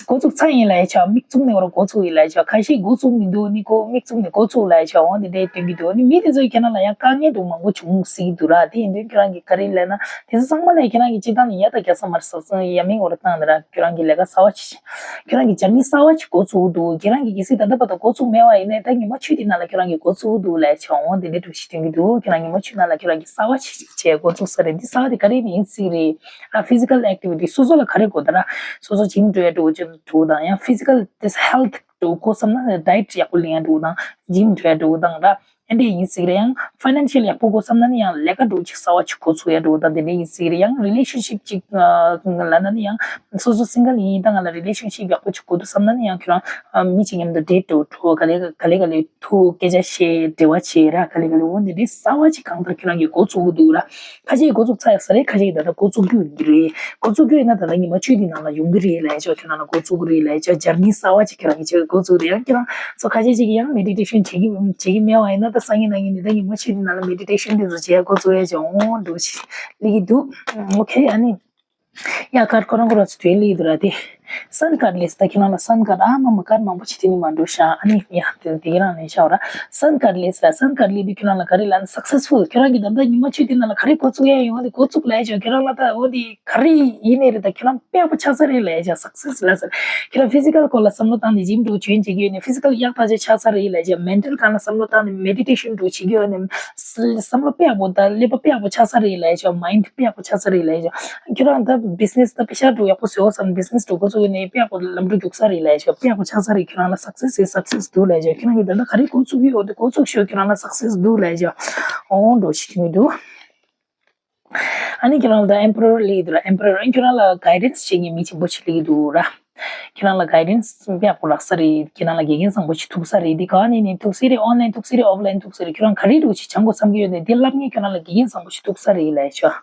འགོ་ཚུགས་ཚར་ཡིན་ལབ་ཡ་ཆ། མིག་བཙུམ་ནས་འོ་ར་འགོ་ཚུགས་ཡིན་ལབ་ཡ་ཆ། ཁ་ཤས་འགོ་ཚུགས་མི་འདུག་ནི་ཁོ་མིག་བཙུམ་ནས་འགོ་ཚུགས་ལབ་ཡ་ཆ། འོ་འདི་འདྲའི་སྟོན་གྱི་འདུག་ནི་མི་དེ་ཚོས་ཁྱེད་རང་ལ་ཡང་དཀའ་ངལ་འདུག་མང་པོ་བྱུང་སྲིད་ཀྱི་འདུག་ར། དེ་ཡིན་དུས་ཁྱེད་རང་གིས་ག་རེ་ལབ་ན་དེ་ཚོ་ཚང་མ་ལ་ཁྱེད་རང་གིས་སྤྱིར་བཏང་ནས་ཡ་ད་རྒྱག་ས་མ་རེད་ཟེར་ཡ་མིང་འོ་ར་བཏང་ནས་ར་ཁྱེད་རང་གིས་ལས་ཀ་གསར་བ་ཅིག་ཁྱོད་རང་གི་སྦྱང་གི་གསར་བ་ཅིག་འགོ་ཚུགས་འདུག་ཁྱེད་རང་གི་གལ་སྲིད་ད་ལྟ་བར་དུ་འགོ་ཚུགས་མེད་པ་ཡིན་ན་ད་ཉི་མ་བཅུ་དེ་ནང་ལ་ཁྱོད་རང་གི་འགོ་ཚུགས་འདུག་ལབ་བྱས་འོང་དེ་འདྲའི་འདྲ་ཞིག་སྟོན་གྱི་འདུག་ཁྱོད་རང་ཉི་མ་བཅུ་ནང་ལ་ཁྱོད་རང་གི་གསར་བ་ཅིག་བྱས་འགོ་ཚུགས་ས་རེད། འདི་གསར་བ་དེ་ག་རེ་ཡིན་སྲིད་རེད། ཨ་physical activity སོ་སོ་ལ་ག་རེ་དགོས་ད་ར། སོ་སོ་gym འགྲོ་ཡ་འགྲོ་ཅིག་འགྲོ་དང་ཡང་physical this health འགྲོ་དགོས་བསམ་ན་diet ཡག་པོ་ལེན་ཡ་འགྲོ་དང་gym འགྲོ་ཡ་འགྲོ་དང་ར། ཨ་འདྲས་ཡིན་ཟེར་རེད། ཡང་financial ཡག་པོ་དགོས་བསམ་ན་ནི་ཡང་ལས་ཀ་འགྲོ་ཅིག་གསར་བ་ཅིག་འགོ་ཚུགས་ཡ་འགྲོ་དང་དེ་འདྲས་ཡིན་ཟེར་རེད། ཡང་relationship ཅིག་ལབ་ན་ནི་ཡང་སོ་སོ་single ཡིན་ད་ང་ལ་relationship ཡག་པོ་ཅིག་དགོས་འདུག་བསམ་ན་ནི་ཡང་ཁྱོད་རང་མི་གཅིག་མཉམ་དུ་date འགྲོ་འགྲོ་ག་ལེ་ག་ལེ་ག་ལེ་ཐུག་སྐད་ཆ་བཤད་འབྲེལ་བ་བྱེད་ར་ག་ལེ་ག་ལེ་འོ་འདི་འདྲས་གསར་བ་ཅིག་གང་ལྟར་ཁྱོད་རང་གིས་འགོ་ཚུགས་ཀྱི་འདུག་ར། ཁ་ཤས་འགོ་ཚུགས་ཚར་ཡག་ས་རེད། ཁ་ཤས་ད་ལྟ་འགོ་ཚུགས་རྒྱུ་ཡིན་གྱི་རེད། འགོ་ཚུགས་རྒྱུ་ཡིན་ན་ད་ལྟ་ཉི་མ་བཅུ་འདི་ནང་ལ་ཡོང་གི་རེད་ལབ་ཡ་ཆ། ཁྱོད་རང་ལ་འགོ་ཚུགས་ཀྱི་རེད་ལབ་ཡ་ཆ། སྦྱང་གི་གསར་བ་ཅིག་ཁྱོད་རང་གིས་བྱེད་འགོ་ཚུགས་རེད། ཡང་ཁྱོད་རང་ཚོ་ཁ་ཤས་ཅིག་གིས་ཡང་meditation བྱེད་ཀྱི་བྱེད་ཀྱི་མེད་པ་ཡིན་ན་ད་སང་ཉིན་གནངས་ཉིན་འདི་ད་ཉི་མ་བཅུ་འདི་ནང་ལ་meditation དེ་ཚོ་བྱེད་ཡ་འགོ་ཚུགས་ཡ་ཆ་འོང་འགྲོ་ཞིག་ལི་གི་འདུག Okay ཨ་ནི། ཡ་ཀར་ཁོ་རང་ཁོ་རང་ཚོ་དུས་ལི་དུ་ར་དེ། Sun card ལས་ད་ཁྱེད་རང་ལ་sun card ཨ་མ་མ་card མང་པོ་ཞིག་དེ་ནི་མ་འགྲོ་ཤག་ཨ་ནི་ཡ་དེ་དེ་ག་རང་ལེན་ཤག་ར། Sun card ལས་ད་sun card ལས་དུས་ཁྱེད་རང་ལ་ག་རེ་ལབ་ན་successful ཁྱེད་རང་གི་ད་ལྟ་ཉི་མ་བཅུ་དེ་ནང་ལ་ག་རེ་འགོ་ཚུགས་ཡ་ཡོང་དེ་འགོ་ཚུགས་ལབ་ཡ་ཆོག་ཁྱེད་རང་ལ་ད་འོ་དེ་ག་རེ་ཡིན་ནའི་རེད། ད་ཁྱེད་རང་དཔེ་ཡག་པོ་ཆགས་ས་རེད་ལབ་ཡ་ཆོག success ལབ་ས་རེད། ཁྱེད་རང་physical སྐོར་ལ་བསམ་བློ་བཏང་ནས་gym འགྲོ་join བྱེད་ཀྱི་ཡོད་ནའི་physical ཡག་ཐག་ཆོད་ཆགས་ས་རེད་ལབ་ཡ་ཆོག mental སྒང་ལ་བསམ་བློ་བཏང་ནས་meditation འགྲོ་བྱེད་ཀྱི་ཡོད་ནའི་བསམ་བློ་དཔེ་ཡག་པོ་ད་ཀླད་པ་དཔེ་ཡག་པོ་ཆགས་ས་རེད་ལབ་ཡ་ཆོག mind དཔེ་ཡག་པོ་ཆགས་ས་རེད་ལབ་ཡ་ཆོག་ཁྱོད་རང་ད་business ད་པེ་ཤ་འགྲོ་ཡག་པོ་བཟོ་བསམ་business འགྲོ་འགོ་ཚུགས་ཡོད་ནའི་དཔེ་ཡག་པོ་ལམ་འགྲོ་རྒྱུག་ས་རེད་ལབ་ཡ་ཆོག་དཔེ་ཡག་པོ་ཆགས་ས་རེད། ཁྱོད་རང་ལ་success ཡོད་success འདུག་ལབ་ཡ་ཆོག་ཁྱོད་རང་གི་ད་ལྟ་ག་རེ་འགོ་ཚུགས་ཀྱི་ཡོད་དེ་འགོ་ཚུགས་ཤོག་ཁྱོད་རང་ལ་success འདུག་ལབ་ཡ་ཆོག་འོང་འགྲོ་ཞིག་མི་འདུག་ཨ་ནི་ཁྱོད་རང་ལ་ད་emperor སླེབས་འདུག་ར། emperor ཨ་ནི་ཁྱོད་རང་ལ་guidance བྱེད་མཁན་མི་ཆེན་པོ་ཞིག་སླེབས་ཀྱི་འདུག་ར། ཁྱོད་རང་ལ་guidance དཔེ་ཡག་པོ་རག་ས་རེད། ཁྱོད་རང་ལ་དགེ་རྒན་བཟང་པོ་ཞིག་ཐུག་ས་རེད། འདི་ག་ནས་ནས་ཐུག་ས་རེད། online ཐུག་ས་རེད། offline ཐུག་ས་རེད། ཁྱོད་རང་ག་རེ་འདྲ་ཞིག་སྦྱང་དགོས་བསམ་གྱི་ཡོད་ནས་འདི་བསླབ་མཁན་ཁྱོད་རང་ལ་དགེ་རྒན་བཟང་པོ་ཞིག་ཐུག་ས་རེད་ལབ་ཡ་ཆོག་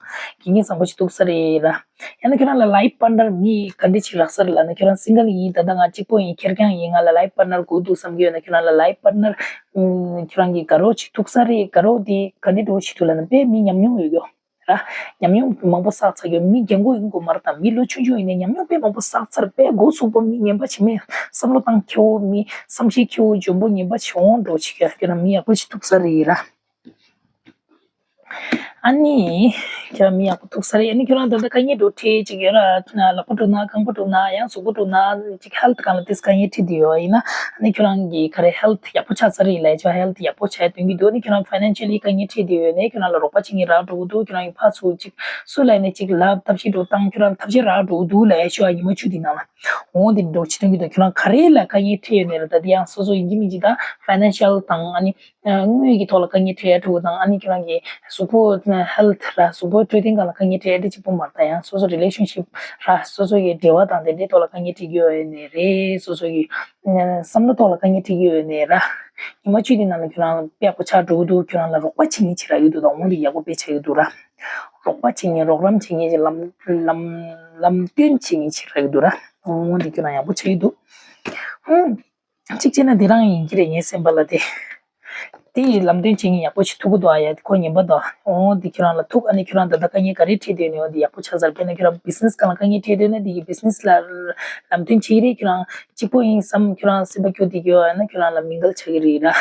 དགེ་རྒན་བཟང་པོ་ཞིག་ཐུག་ས་རེད་ར། ཡང་ན་ཁྱོད་རང་ལ་life partner མི་ག་འདྲ་ཞིག་རག་ས་རེད་ལབ་ན་ཁྱོད་རང་single ཡིན་ད་ལྟ་ང་གཅིག་པོ་ཡིན་ཁེར་རྐྱང་ཡིན་ང་ལ་life partner དགོས་འདུག་བསམ་གྱི་ཡོད་ན་ཁྱོད་རང་ལ་life partner ཁྱོད་རང་གི་དགའ་རོགས་ཅིག་ཐུག་ས་རེད། དགའ་རོགས་འདི་ག་འདྲ་འདྲ་ཞིག་འདུག་ལབ་ན་དཔེ་མི་ཉམས་མྱོང་ཡོད་ཡོད། ར། ཉམས་མྱོང་མང་པོ་བསགས་ཚར་ཡོད། མི་རྒན་གོག་ཡིན་དགོས་མ་རེད་དང་མི་ལོ་ཆུང་ཆུང་ཡིན་ནའི་ཉམས་མྱོང་དཔེ་མང་པོ་བསགས་ཚར་དཔེ་མགོ་ཚུགས་པོ་མི་ངན་པ་བྱེད་མེད་བསམ་བློ་བཏང་ཁྱེའུ་མི་བསམ་ཤེས་ཁྱེའུ་འཇོན་པོ་ངན་པ་བྱེད་འོང་འགྲོ་ཆེ་ག་ཁྱོད་རང་མི་ཡག་པོ་ཞིག་ཐུག་ས་རེད་ར། ཨ་ནི། ཁྱོད་རང་མི་ཡག་པོ་ཐུག་ས་རེད། ཨ་ནི་ཁྱོད་རང་ད་ལྟ་དཀའ་ངལ་འདྲ་འཕྲད་ཅིག་ཡོད་ར། ལག་པ་འགྲོ་ན་རྐང་པ་འགྲོ་ན་ཡང་གཟུགས་པོ་འགྲོ་ན་ཅིག་ཧེལ་ཐི་སྒང་ལ་ཏིས་དཀའ་ངལ་འཕྲད་དེ་ཡོད་ཡིན་ན། ཨ་ནི་ཁྱོད་རང་གི་ག་རེ་ཧེལ་ཐི་ཡག་པོ་ཆགས་ས་རེད་ལབ་ཆོག་ཧེལ་ཐི་ཡག་པོ་ཆགས་དོན་གྱི་འདུག་ཨ་ནི་ཁྱོད་རང་ཕའི་ནན་ཤལ་ལི་དཀའ་ངལ་འཕྲད་དེ་ཡོད་ནས་ཁྱོད་རང་ལ་རོགས་པ་བྱེད་མཁན་རག་འགྲོ་གི་འདུག་ཁྱོད་རང་གི་ཕར་ཚུར་ཅིག་སུ་ལ་ནས་ཅིག་ལབ་ཐབས་ཤེས་འགྲོ་བཏང་ཁྱོད་རང་ཐབས་ཤེས་རག་འགྲོ་གི་འདུག་ལབ་ཆོག་ཉི་མ་བཅུ་དེ་ནང་ལ། འོང་དེ་འགྲོ་བྱེད་དོན་གྱི་འདུག་ཁྱོད་རང་ག་རེ་ལ་དཀའ་ངལ་འཕྲད་ཡོད་ནས་ར། ད་དེ་ཡང་སོ་སོ་ཡིན་གཅིག་མིན་གཅིག་ད་ཕའི་ནན་ཤལ་དང་ཨ་ནི། དངུལ་གྱི་ཐོག་ལ་དཀའ་ངལ་འཕྲད་ཡ་འགྲོ་དང་ཨ་ནི་ཁྱོད་རང་གི་གཟུགས་པོ་ཧེལ་ཐི་ར་གཟུགས་པོ་འཕྲོད་བསྟེན་སྒང་ལ་དཀའ་ངལ་འཕྲད་ཡ་དེ་གཅིག་པོ་མ་རེད། ད་ཡང་སོ་སོ་རི་ལེ་ཤན་ཤིབ་ར་སོ་སོ་གི་འབྲེལ་བ་དང་དེ་འདྲའི་ཐོག་ལ་དཀའ་ངལ་འཕྲད་ཀྱི་ཡོད་ནས་རེད། སོ་སོ་གི་བསམ་བློ་ཐོག་ལ་དཀའ་ངལ་འཕྲད་ཀྱི་ཡོད་ནས་ར། ཉི་མ་བཅུ་དེ་ནང་ལ་ཁྱོད་རང་དཔེ་ཡག་པོ་ཆགས་འགྲོ་གི་འདུག་ཁྱོད་རང་ལ་རོགས་པ་བྱེད་མཁན་ཅིག་རག་གི་འདུག་ད་འོང་དེ་ཡག་པོ་དཔེ་ཆགས་ཀྱི་འདུག་ར། རོགས་པ་བྱེད་མཁན་རོགས་རམ་བྱེད་མཁན་ཅིག་ལམ་ལམ་ལམ་སྟོན་བྱེད་མཁན་ཅིག་རག་གི་འདུག་ར། འོང་དེ་ཁྱོད་རང་ཡག་པོ་ཆགས་ཀྱི་འདུག་ཧུམ། གཅིག་བྱས་ན་དེ་རང་ཡིན་གྱི་རེད། ངའི་སེམས་པ་ལ་དེ། དེ་ཡི་ལམ་སྟོན་བྱེད་མཁན་ཡག་པོ་ཞིག་ཐུག་གི་འདུག་ཨ་ཡ་ཁོ་ངན་པ་འདུག་འོ་དེ་ཁྱོད་རང་ལ་ཐུག་ཨ་ནི་ཁྱོད་རང་ད་ལྟ་དཀའ་ངལ་ག་རེ་འཕྲད་བསྡད་ནས་འོ་དེ་ཡག་པོ་ཆགས་ཚར། དཔེར་ན་ཁྱོད་རང་བི་ཛི་ནེ་སི་སྒང་ལ་དཀའ་ངལ་འཕྲད་བསྡད་ན་དེ་ཡི་བི་ཛི་ནེ་སི་ལ་ལམ་སྟོན་བྱེད་ཀྱི་རེད། ཁྱོད་རང་གཅིག་པོ་ཡིན་བསམ་ཁྱོད་རང་སེམས་པ་སྐྱོ་བསྡད་ཀྱི་ཡོད་ཨ་ན་ཁྱོད་རང་ལ་མི་འགལ་ཆགས་ཀྱི་རེད་ར།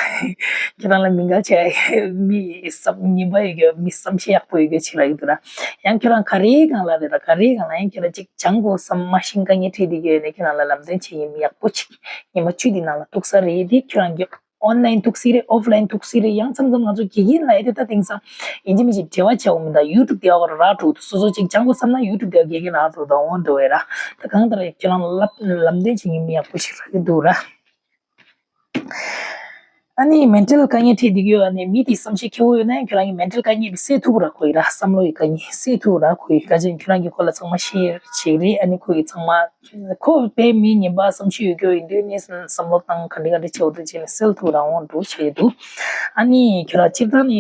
ཁྱོད་རང་ལ་མི་འགལ་ཆགས་མི་བསམ་ངན་པ་ཡོད་ཀྱི་མི་བསམ་ཤེས་ཡག་པོ་ཡོད་ཀྱི་ཆེ་ར་ཡོད་འདུག་ར། ཡང་ཁྱོད་རང་ག་རེའི་སྒང་ལ་རེད་ད་ག་རེའི་སྒང་ལ་ཡང་ཁྱོད་རང་གཅིག་སྦྱང་དགོས་བསམ་མ་ཤེས་དཀའ་ངལ་འཕྲད་བསྡད་ཀྱི་ཡོད་ནས་ཁྱོད་རང་ལ་ལམ་སྟོན་བྱེད་མཁན་མི་ཡག་པོ་ཅིག་ཉི་མ་བཅུ་དེ་ནང་ལ་ཐུག་ས་རེད། དེ་ཁྱོད་རང་གི་ཨོན་ལན་ཐུག་སྲིད་རེད། ཨོཕ་ལན་ཐུག་སྲིད་རེད། ཡང་མཚམས་མཚམས་ང་ཚོ་དགེ་རྒན་ལ་ཨེ་དེ་ད་དེང་སང་ཡིན་གཅིག་མིན་གཅིག་འབྲེལ་བ་བྱ་འོང་མི་འདུག་ཡུ་ཊུབ་དེ་བ་ར་འགྲོ་འདུག་སོ་སོ་གཅིག་སྦྱང་དགོས་བསམ་ན་ཡུ་ཊུབ་དེ་བ་དགེ་རྒན་ར་འགྲོ་འདུག་འོང་འགྲོ་བས་ར། ད་གང་ལྟར་ཁྱོད་རང་ལ་ལབ་ལམ་སྟོན་བྱེད་མཁན་མི་ཡག་པོ་ཞིག་རག་གི་འདུག་ར། ཨ་ནི་མེན་ཊལ་དཀའ་ངལ་འཕྲད་བསྡད་ཀྱི་ཡོད། ཨ་ནི་མི་དེ་བསམ་ཤེས་ཁེ་པོ་ཡོད་ན་ཡང་ཁྱོད་རང་གི་མེན་ཊལ་དཀའ་ངལ་དེ་སེལ་ཐུབ་ར་ཁོ་ཡི་ར། བསམ་བློ་ཡི་དཀའ་ངལ་སེལ་ཐུབ་ར་ཁོ་ཡི། ག་ཅིག་ཁྱོད་རང་གི་ཁོ་ལ་ཚང་མ་ཤེར་བྱེད་རེད། ཨ་ནི་ཁོ་ཡི་ཚང་མ་ཁོ་དཔེ་མི་ངན་པ་བསམ་ཤེས་ཡོད་རྒྱུ་ཡིན་དུས་ནི་བསམ་བློ་བཏང་ག་འདྲ་ག་འདྲ་བྱེད་འོ་དུ་བྱེད་ནས་སེལ་ཐུབ་ར་འོང་འགྲོ་བྱེད་ཀྱི་འདུག་ཨ་ནི་ཁྱོད་རང་སྤྱིར་བཏང་ནི་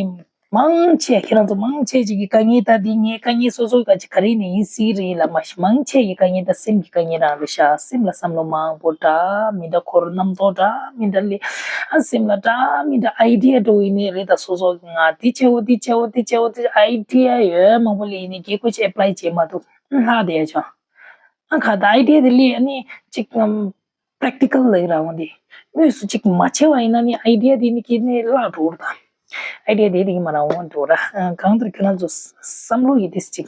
མང་ཆེ་ཁྱེད་རང་ཚོ་མང་ཆེ་ཅིག་གི་དཀའ་ངལ་ད་འདི་ངའི་དཀའ་ངལ་སོ་སོ་ག་ཅིག་ག་རེ་ནས་ཡིན་སྲིད་རེད་ལ་མ་གཞི་མང་ཆེ་གི་དཀའ་ངལ་ད་སེམས་ཀྱི་དཀའ་ངལ་རང་རེད་ཤག་སེམས་ལ་བསམ་བློ་མང་པོ་འདྲ་མི་འདྲ་འཁོར། རྣམ་རྟོག་འདྲ་མི་འདྲ་ལས་ཨ་སེམས་ལ་འདྲ་མི་འདྲ་ཨའི་ཌི་ཡ་འགྲོ་ཡིན་ནའི་རེད། ད་སོ་སོ་གི་ང་འདི་བྱེད་འོ་འདི་བྱེད་འོ་འདི་བྱེད་འོ་འདི་ཨའི་ཌི་ཡ་ཡོད་མང་པོ་ལས་ཡིན་ནའི་རྒྱལ་ཁོ་ཅིག་ཨེ་པ་ལའི་བྱེད་མ་ཐུབ་ལྷག་བསྡད་ཡ་ཆོག་ཨ་ཁ་ད་ཨའི་ཌི་ཡ་དེ་ལས་ཨ་ནི་ཅིག་ཨམ། པེ་རེག་ཊི་ཀལ་ལ་ཡི་ར་འོང་དེ། དངོས་སུ་ཅིག་མ་བྱས་པ་ཡིན་ན་ནི་ཨའི་ཌི་ཡ་དེ་ནི་ཁྱེད་ནི་བརླག་འགྲོ་ར་ད། ཨའི་ཌི་ཡ་དེ་དེ་གི་མ་ར་འོང་འགྲོ་ར། གང་ལྟར་ཁྱོད་རང་ཚོ་བསམ་བློ་ཡི་དེ་ཅིག་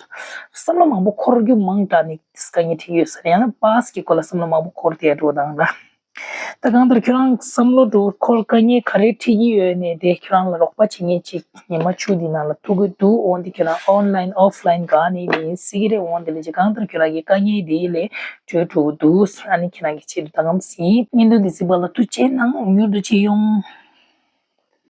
བསམ་བློ་མང་པོ་འཁོར་རྒྱུ་མང་དྲགས་ནི་དེ་དཀའ་ངལ་འཕྲད་ཡོད་ས་རེད། ཡང་ན་པཱ་སི་གི་སྐོར་ལ་བསམ་བློ་མང་པོ་འཁོར་དེ་འགྲོ་དང་ར། ད་གང་ལྟར་ཁྱོད་རང་བསམ་བློ་འགྲོ་འཁོར་དཀའ་ངལ་ག་རེ་འཕྲད་ཀྱི་ཡོད་ནས་དེ་ཁྱོད་རང་ལ་རོགས་པ་བྱེད་མཁན་ཅིག་ཉི་མ་བཅུ་འདི་ནང་ལ་ཐུག་གི་འདུག་འོང་དེ་ཁྱོད་རང་ཨོན་ལན་ཨོཕ་ལན་ག་ནས་ནི་སྲིད་ཀྱི་རེད། འོང་དེ་ལས་ཅིག་གང་ལྟར་ཁྱོད་རང་གི་དཀའ་ངལ་དེ་ལས་གྲོལ་འགྲོ་གི་འདུག་ཨ་ནི་ཁྱེད་རང་གི་ཆེད་དུ་ད་གམ་ཟིན་བརྙན་ཐུང་འདི་གཟིགས་པ་ལ་ཐུགས་རྗེ་གནང་། མྱུར་དུ་ཅིག་ཡོང་།